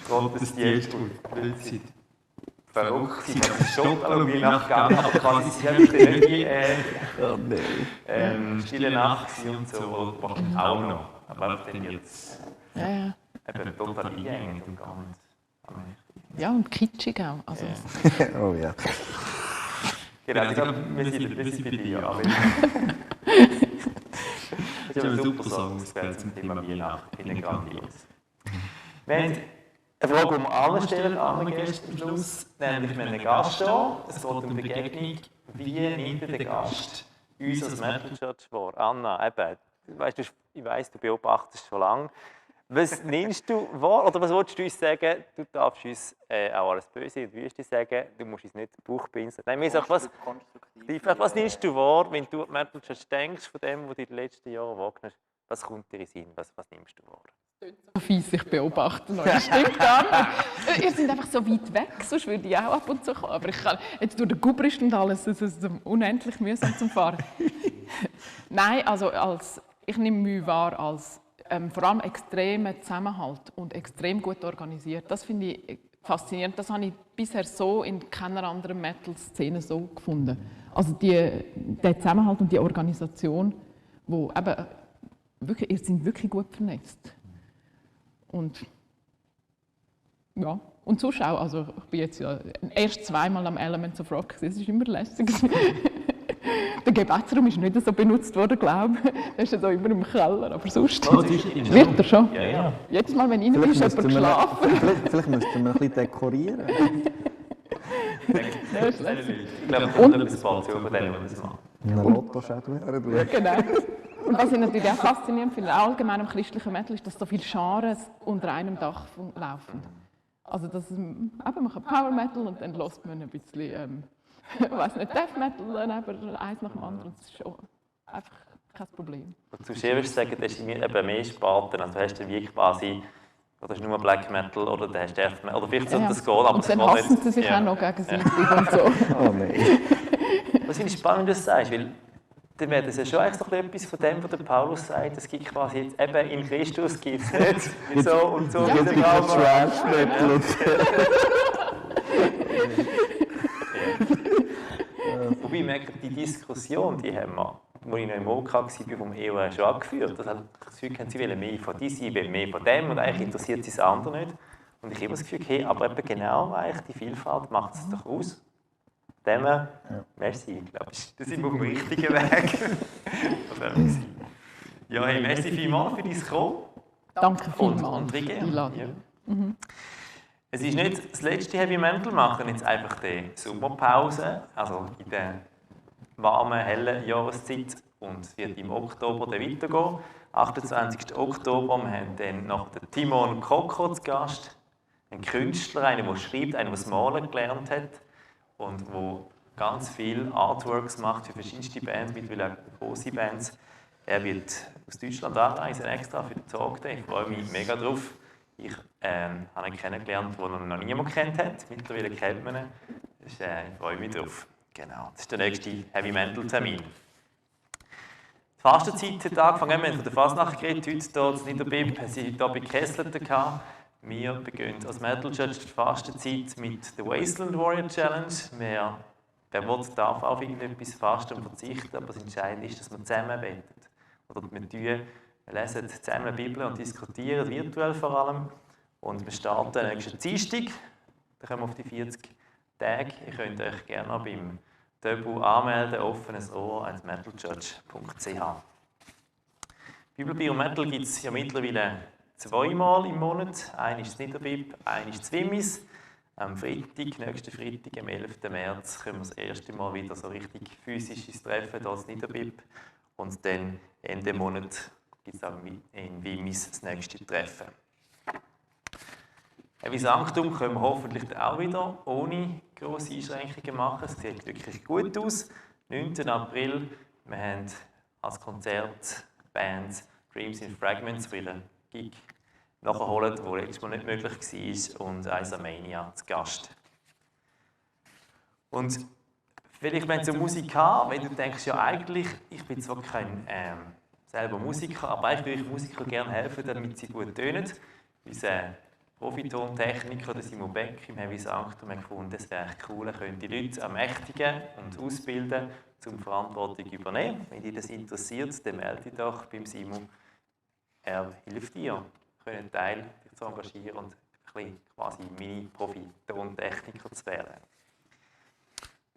Gottesdienst und plötzlich verrückt sind. Das ist schon an Weihnachten gegangen, aber quasi sie haben nicht Stille Nacht und so, wahrscheinlich auch noch. Aber dann jetzt eben total eingängig und gar nicht. Ja, und kitschig auch. Also. oh ja. Genau, ich glaube, wir sind bei dir. Das ist ein super Song ausgewählt zum Thema Weihnachten. Ich finde grandios. Wir haben eine Frage, die wir alle stellen, alle Gäste am Schluss. Nämlich, wir haben einen Gast da. Es geht um Begegnung. Wie nimmt der Gast uns als Metal Church wahr? Anna, eben, ich weiss, du beobachtest schon lange. Was nimmst du wahr, oder was willst du uns sagen? Du darfst uns auch alles Böse und Wüste sagen, du musst uns nicht den Bauch pinseln. Nein, mir sag, was nimmst du wahr, wenn du an Metal Church denkst, von dem, was du in den letzten Jahren wahrgenommen hast? Was kommt dir in den Sinn? Was nimmst du wahr? So fies, ich beobachte noch. Das stimmt gar nicht. Ihr seid einfach so weit weg, sonst würde ich auch ab und zu kommen. Aber ich kann jetzt durch den Gubrist und alles, es ist unendlich mühsam zum Fahren. Nein, also ich nehme mich wahr als vor allem extremer Zusammenhalt und extrem gut organisiert. Das finde ich faszinierend. Das habe ich bisher so in keiner anderen Metal-Szene so gefunden. Also der Zusammenhalt und die Organisation, wo eben wirklich, ihr seid wirklich gut vernetzt. Und ja, und sonst auch. Also ich bin jetzt ja erst zweimal am Elements of Rock. Das ist immer lässig. Der Gebetsraum ist nicht so benutzt worden, glaube ich. Der ist ja so immer im Keller, aber sonst wird er schon. Ja. Jedes Mal, wenn ich rein bin, ist jemand geschlafen. Vielleicht müssten wir ein bisschen dekorieren. Ja, ist lässig. Ich glaube, es kommt etwas bald zu, von dem, was wir machen. Ein Lottoschädel. Ja, genau. Und was ich natürlich auch faszinierend finde, allgemein am christlichen Metal, ist, dass so viele Genres unter einem Dach laufen. Also, dass man kann Power Metal und dann hört man ein bisschen ich weiss nicht, Death Metal, aber eins nach dem anderen, das ist schon einfach kein Problem. Und zu Schirrisch sagen, das ist eben mehr Sparten, also hast du wie quasi, oder hast du nur Black Metal oder du hast Death Metal, oder vielleicht so das geht, aber und dann hassen sie sich auch noch gegenseitig und so. Oh nein. Was finde ich spannend, wenn du das sagst, weil dann wäre das ja schon eigentlich so etwas von dem, was der Paulus sagt, es gibt quasi jetzt eben in Christus gibt es nicht so und so. Ja, Trash Metal. Wobei ich merke, die Diskussion, die haben wir, als ich noch im OK war, vom EOR schon angeführt. Das Gefühl, sie wollen mehr von diesem, mehr von dem und eigentlich interessiert sie das andere nicht. Und ich habe immer das Gefühl, hey, aber eben genau eigentlich die Vielfalt macht es doch aus. dem, merci, ich glaube, da sind wir auf dem richtigen Weg. Das wäre gewesen. Ja, hey, merci vielmals für dein Kommen. Danke Und vielmals für die Einladung. Ja. Es ist nicht das letzte Heavy Mental, wir machen jetzt einfach die Sommerpause, also in der warmen, hellen Jahreszeit, und es wird im Oktober dann weitergehen. 28. Oktober, wir haben dann noch den Timon Coco zu Gast, ein Künstler, einer, der schreibt, einer, der das Malen gelernt hat und der ganz viele Artworks macht für verschiedenste Bands, mittlerweile auch große Bands. Er wird aus Deutschland anreisen, extra für den Talk Day. Ich freue mich mega drauf. Ich habe ihn kennengelernt, den noch niemand kennt hat. Mittlerweile kennt man ihn. Ich freue mich drauf. Genau, das ist der nächste Heavy Mental Termin. Die Fastenzeit hat angefangen, wir haben von der Fasnacht geredet. Heute hier in Niederbipp, sie hier bei Kesselten gehabt. Wir beginnen als Metal Church die Fastenzeit mit der Wasteland Warrior Challenge. Wer will, darf auf irgendetwas fasten und verzichten, aber das Entscheidende ist, dass man zusammen betet. Oder wir lesen zusammen die Bibel und diskutieren, virtuell vor allem. Und wir starten nächsten Dienstag. Dann kommen wir auf die 40 Tage. Ihr könnt euch gerne noch beim Döbu anmelden, offenes Ohr als metalchurch.ch. Bibelbier und Metal gibt es ja mittlerweile zweimal im Monat. Einer ist in Niederbipp, einer ist in Wimmis. Am Freitag, nächsten Freitag, am 11. März, können wir das erste Mal wieder so richtig physisches Treffen hier in Niederbipp. Und dann Ende Monat gibt es auch in Wimmis das nächste Treffen. Wie Sanctum können wir hoffentlich auch wieder ohne grosse Einschränkungen machen. Es sieht wirklich gut aus. 9. April, wir haben als Konzertband Dreams in Fragments wieder einen Gig nachholen, der letztes Mal nicht möglich war, und Isamania zu Gast. Und vielleicht, wenn du Musik hast, wenn du denkst, ja eigentlich, ich bin zwar kein selber Musiker, aber eigentlich würde ich Musikern gerne helfen, damit sie gut tönen. Unser Profitontechniker, der Simon Beck im Heavy Sanctum, hat gefunden, es wäre cool, er könnte die Leute ermächtigen und ausbilden, um Verantwortung zu übernehmen. Wenn dich das interessiert, dann melde dich doch beim Simon. Er hilft dir, einen Teil dich zu engagieren und ein bisschen quasi Mini-Profitontechniker zu werden.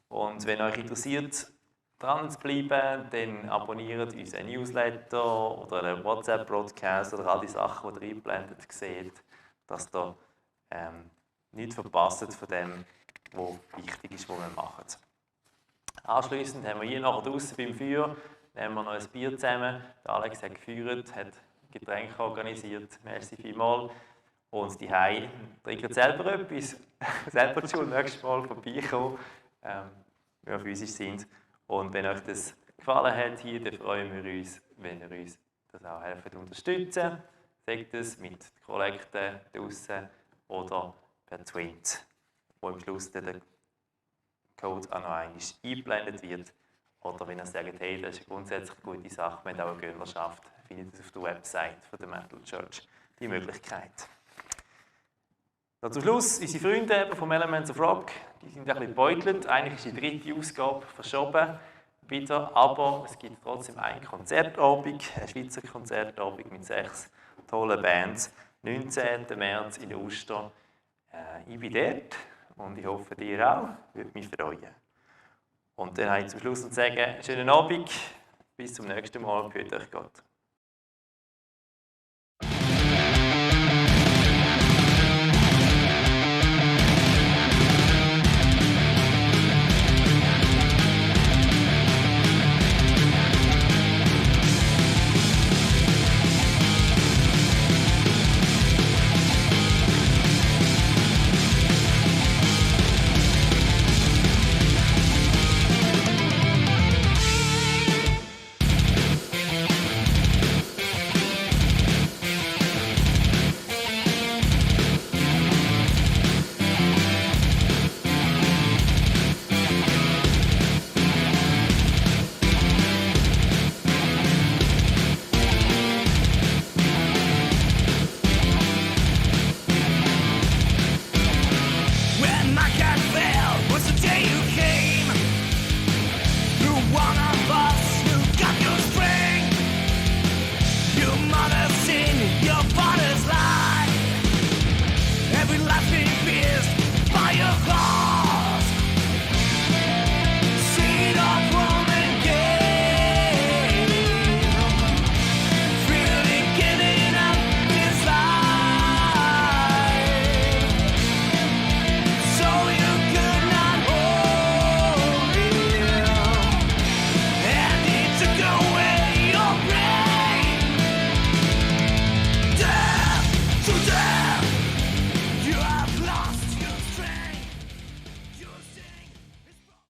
Und wenn euch interessiert, dran zu bleiben, dann abonniert unseren Newsletter oder einen WhatsApp-Broadcast oder all die Sachen, die ihr eingeblendet seht, dass ihr nichts verpasst von dem, was wichtig ist, was wir machen. Anschliessend haben wir hier nachher draußen beim Feuer, nehmen wir noch ein Bier zusammen. Der Alex hat gefeuert, hat Getränke organisiert. Merci vielmals. Und die Hause trinken selber etwas. Selber schon nächstes Mal vorbeikommen, wenn wir physisch sind. Und wenn euch das gefallen hat hier, dann freuen wir uns, wenn ihr uns das auch helft unterstützen. Sagt es mit Kollekten draussen oder per Tweet, wo am Schluss der Code auch noch einmal eingeblendet wird. Oder wenn ihr sagt, hey, das ist eine grundsätzlich gute Sache, wenn ihr auch eine Gönnerschaft, findet ihr auf der Website von der Metal Church die Möglichkeit. Noch zum Schluss, unsere Freunde vom Elements of Rock, die sind ein bisschen gebeutelt. Eigentlich ist die 3. Ausgabe verschoben wieder, aber es gibt trotzdem einen Konzertabend, ein Schweizer Konzertabend mit 6 tollen Bands, 19. März in Uster. Ich bin dort und ich hoffe, ihr auch. Würde mich freuen. Und dann habe ich zum Schluss noch zu sagen, schönen Abend, bis zum nächsten Mal, für euch Gott.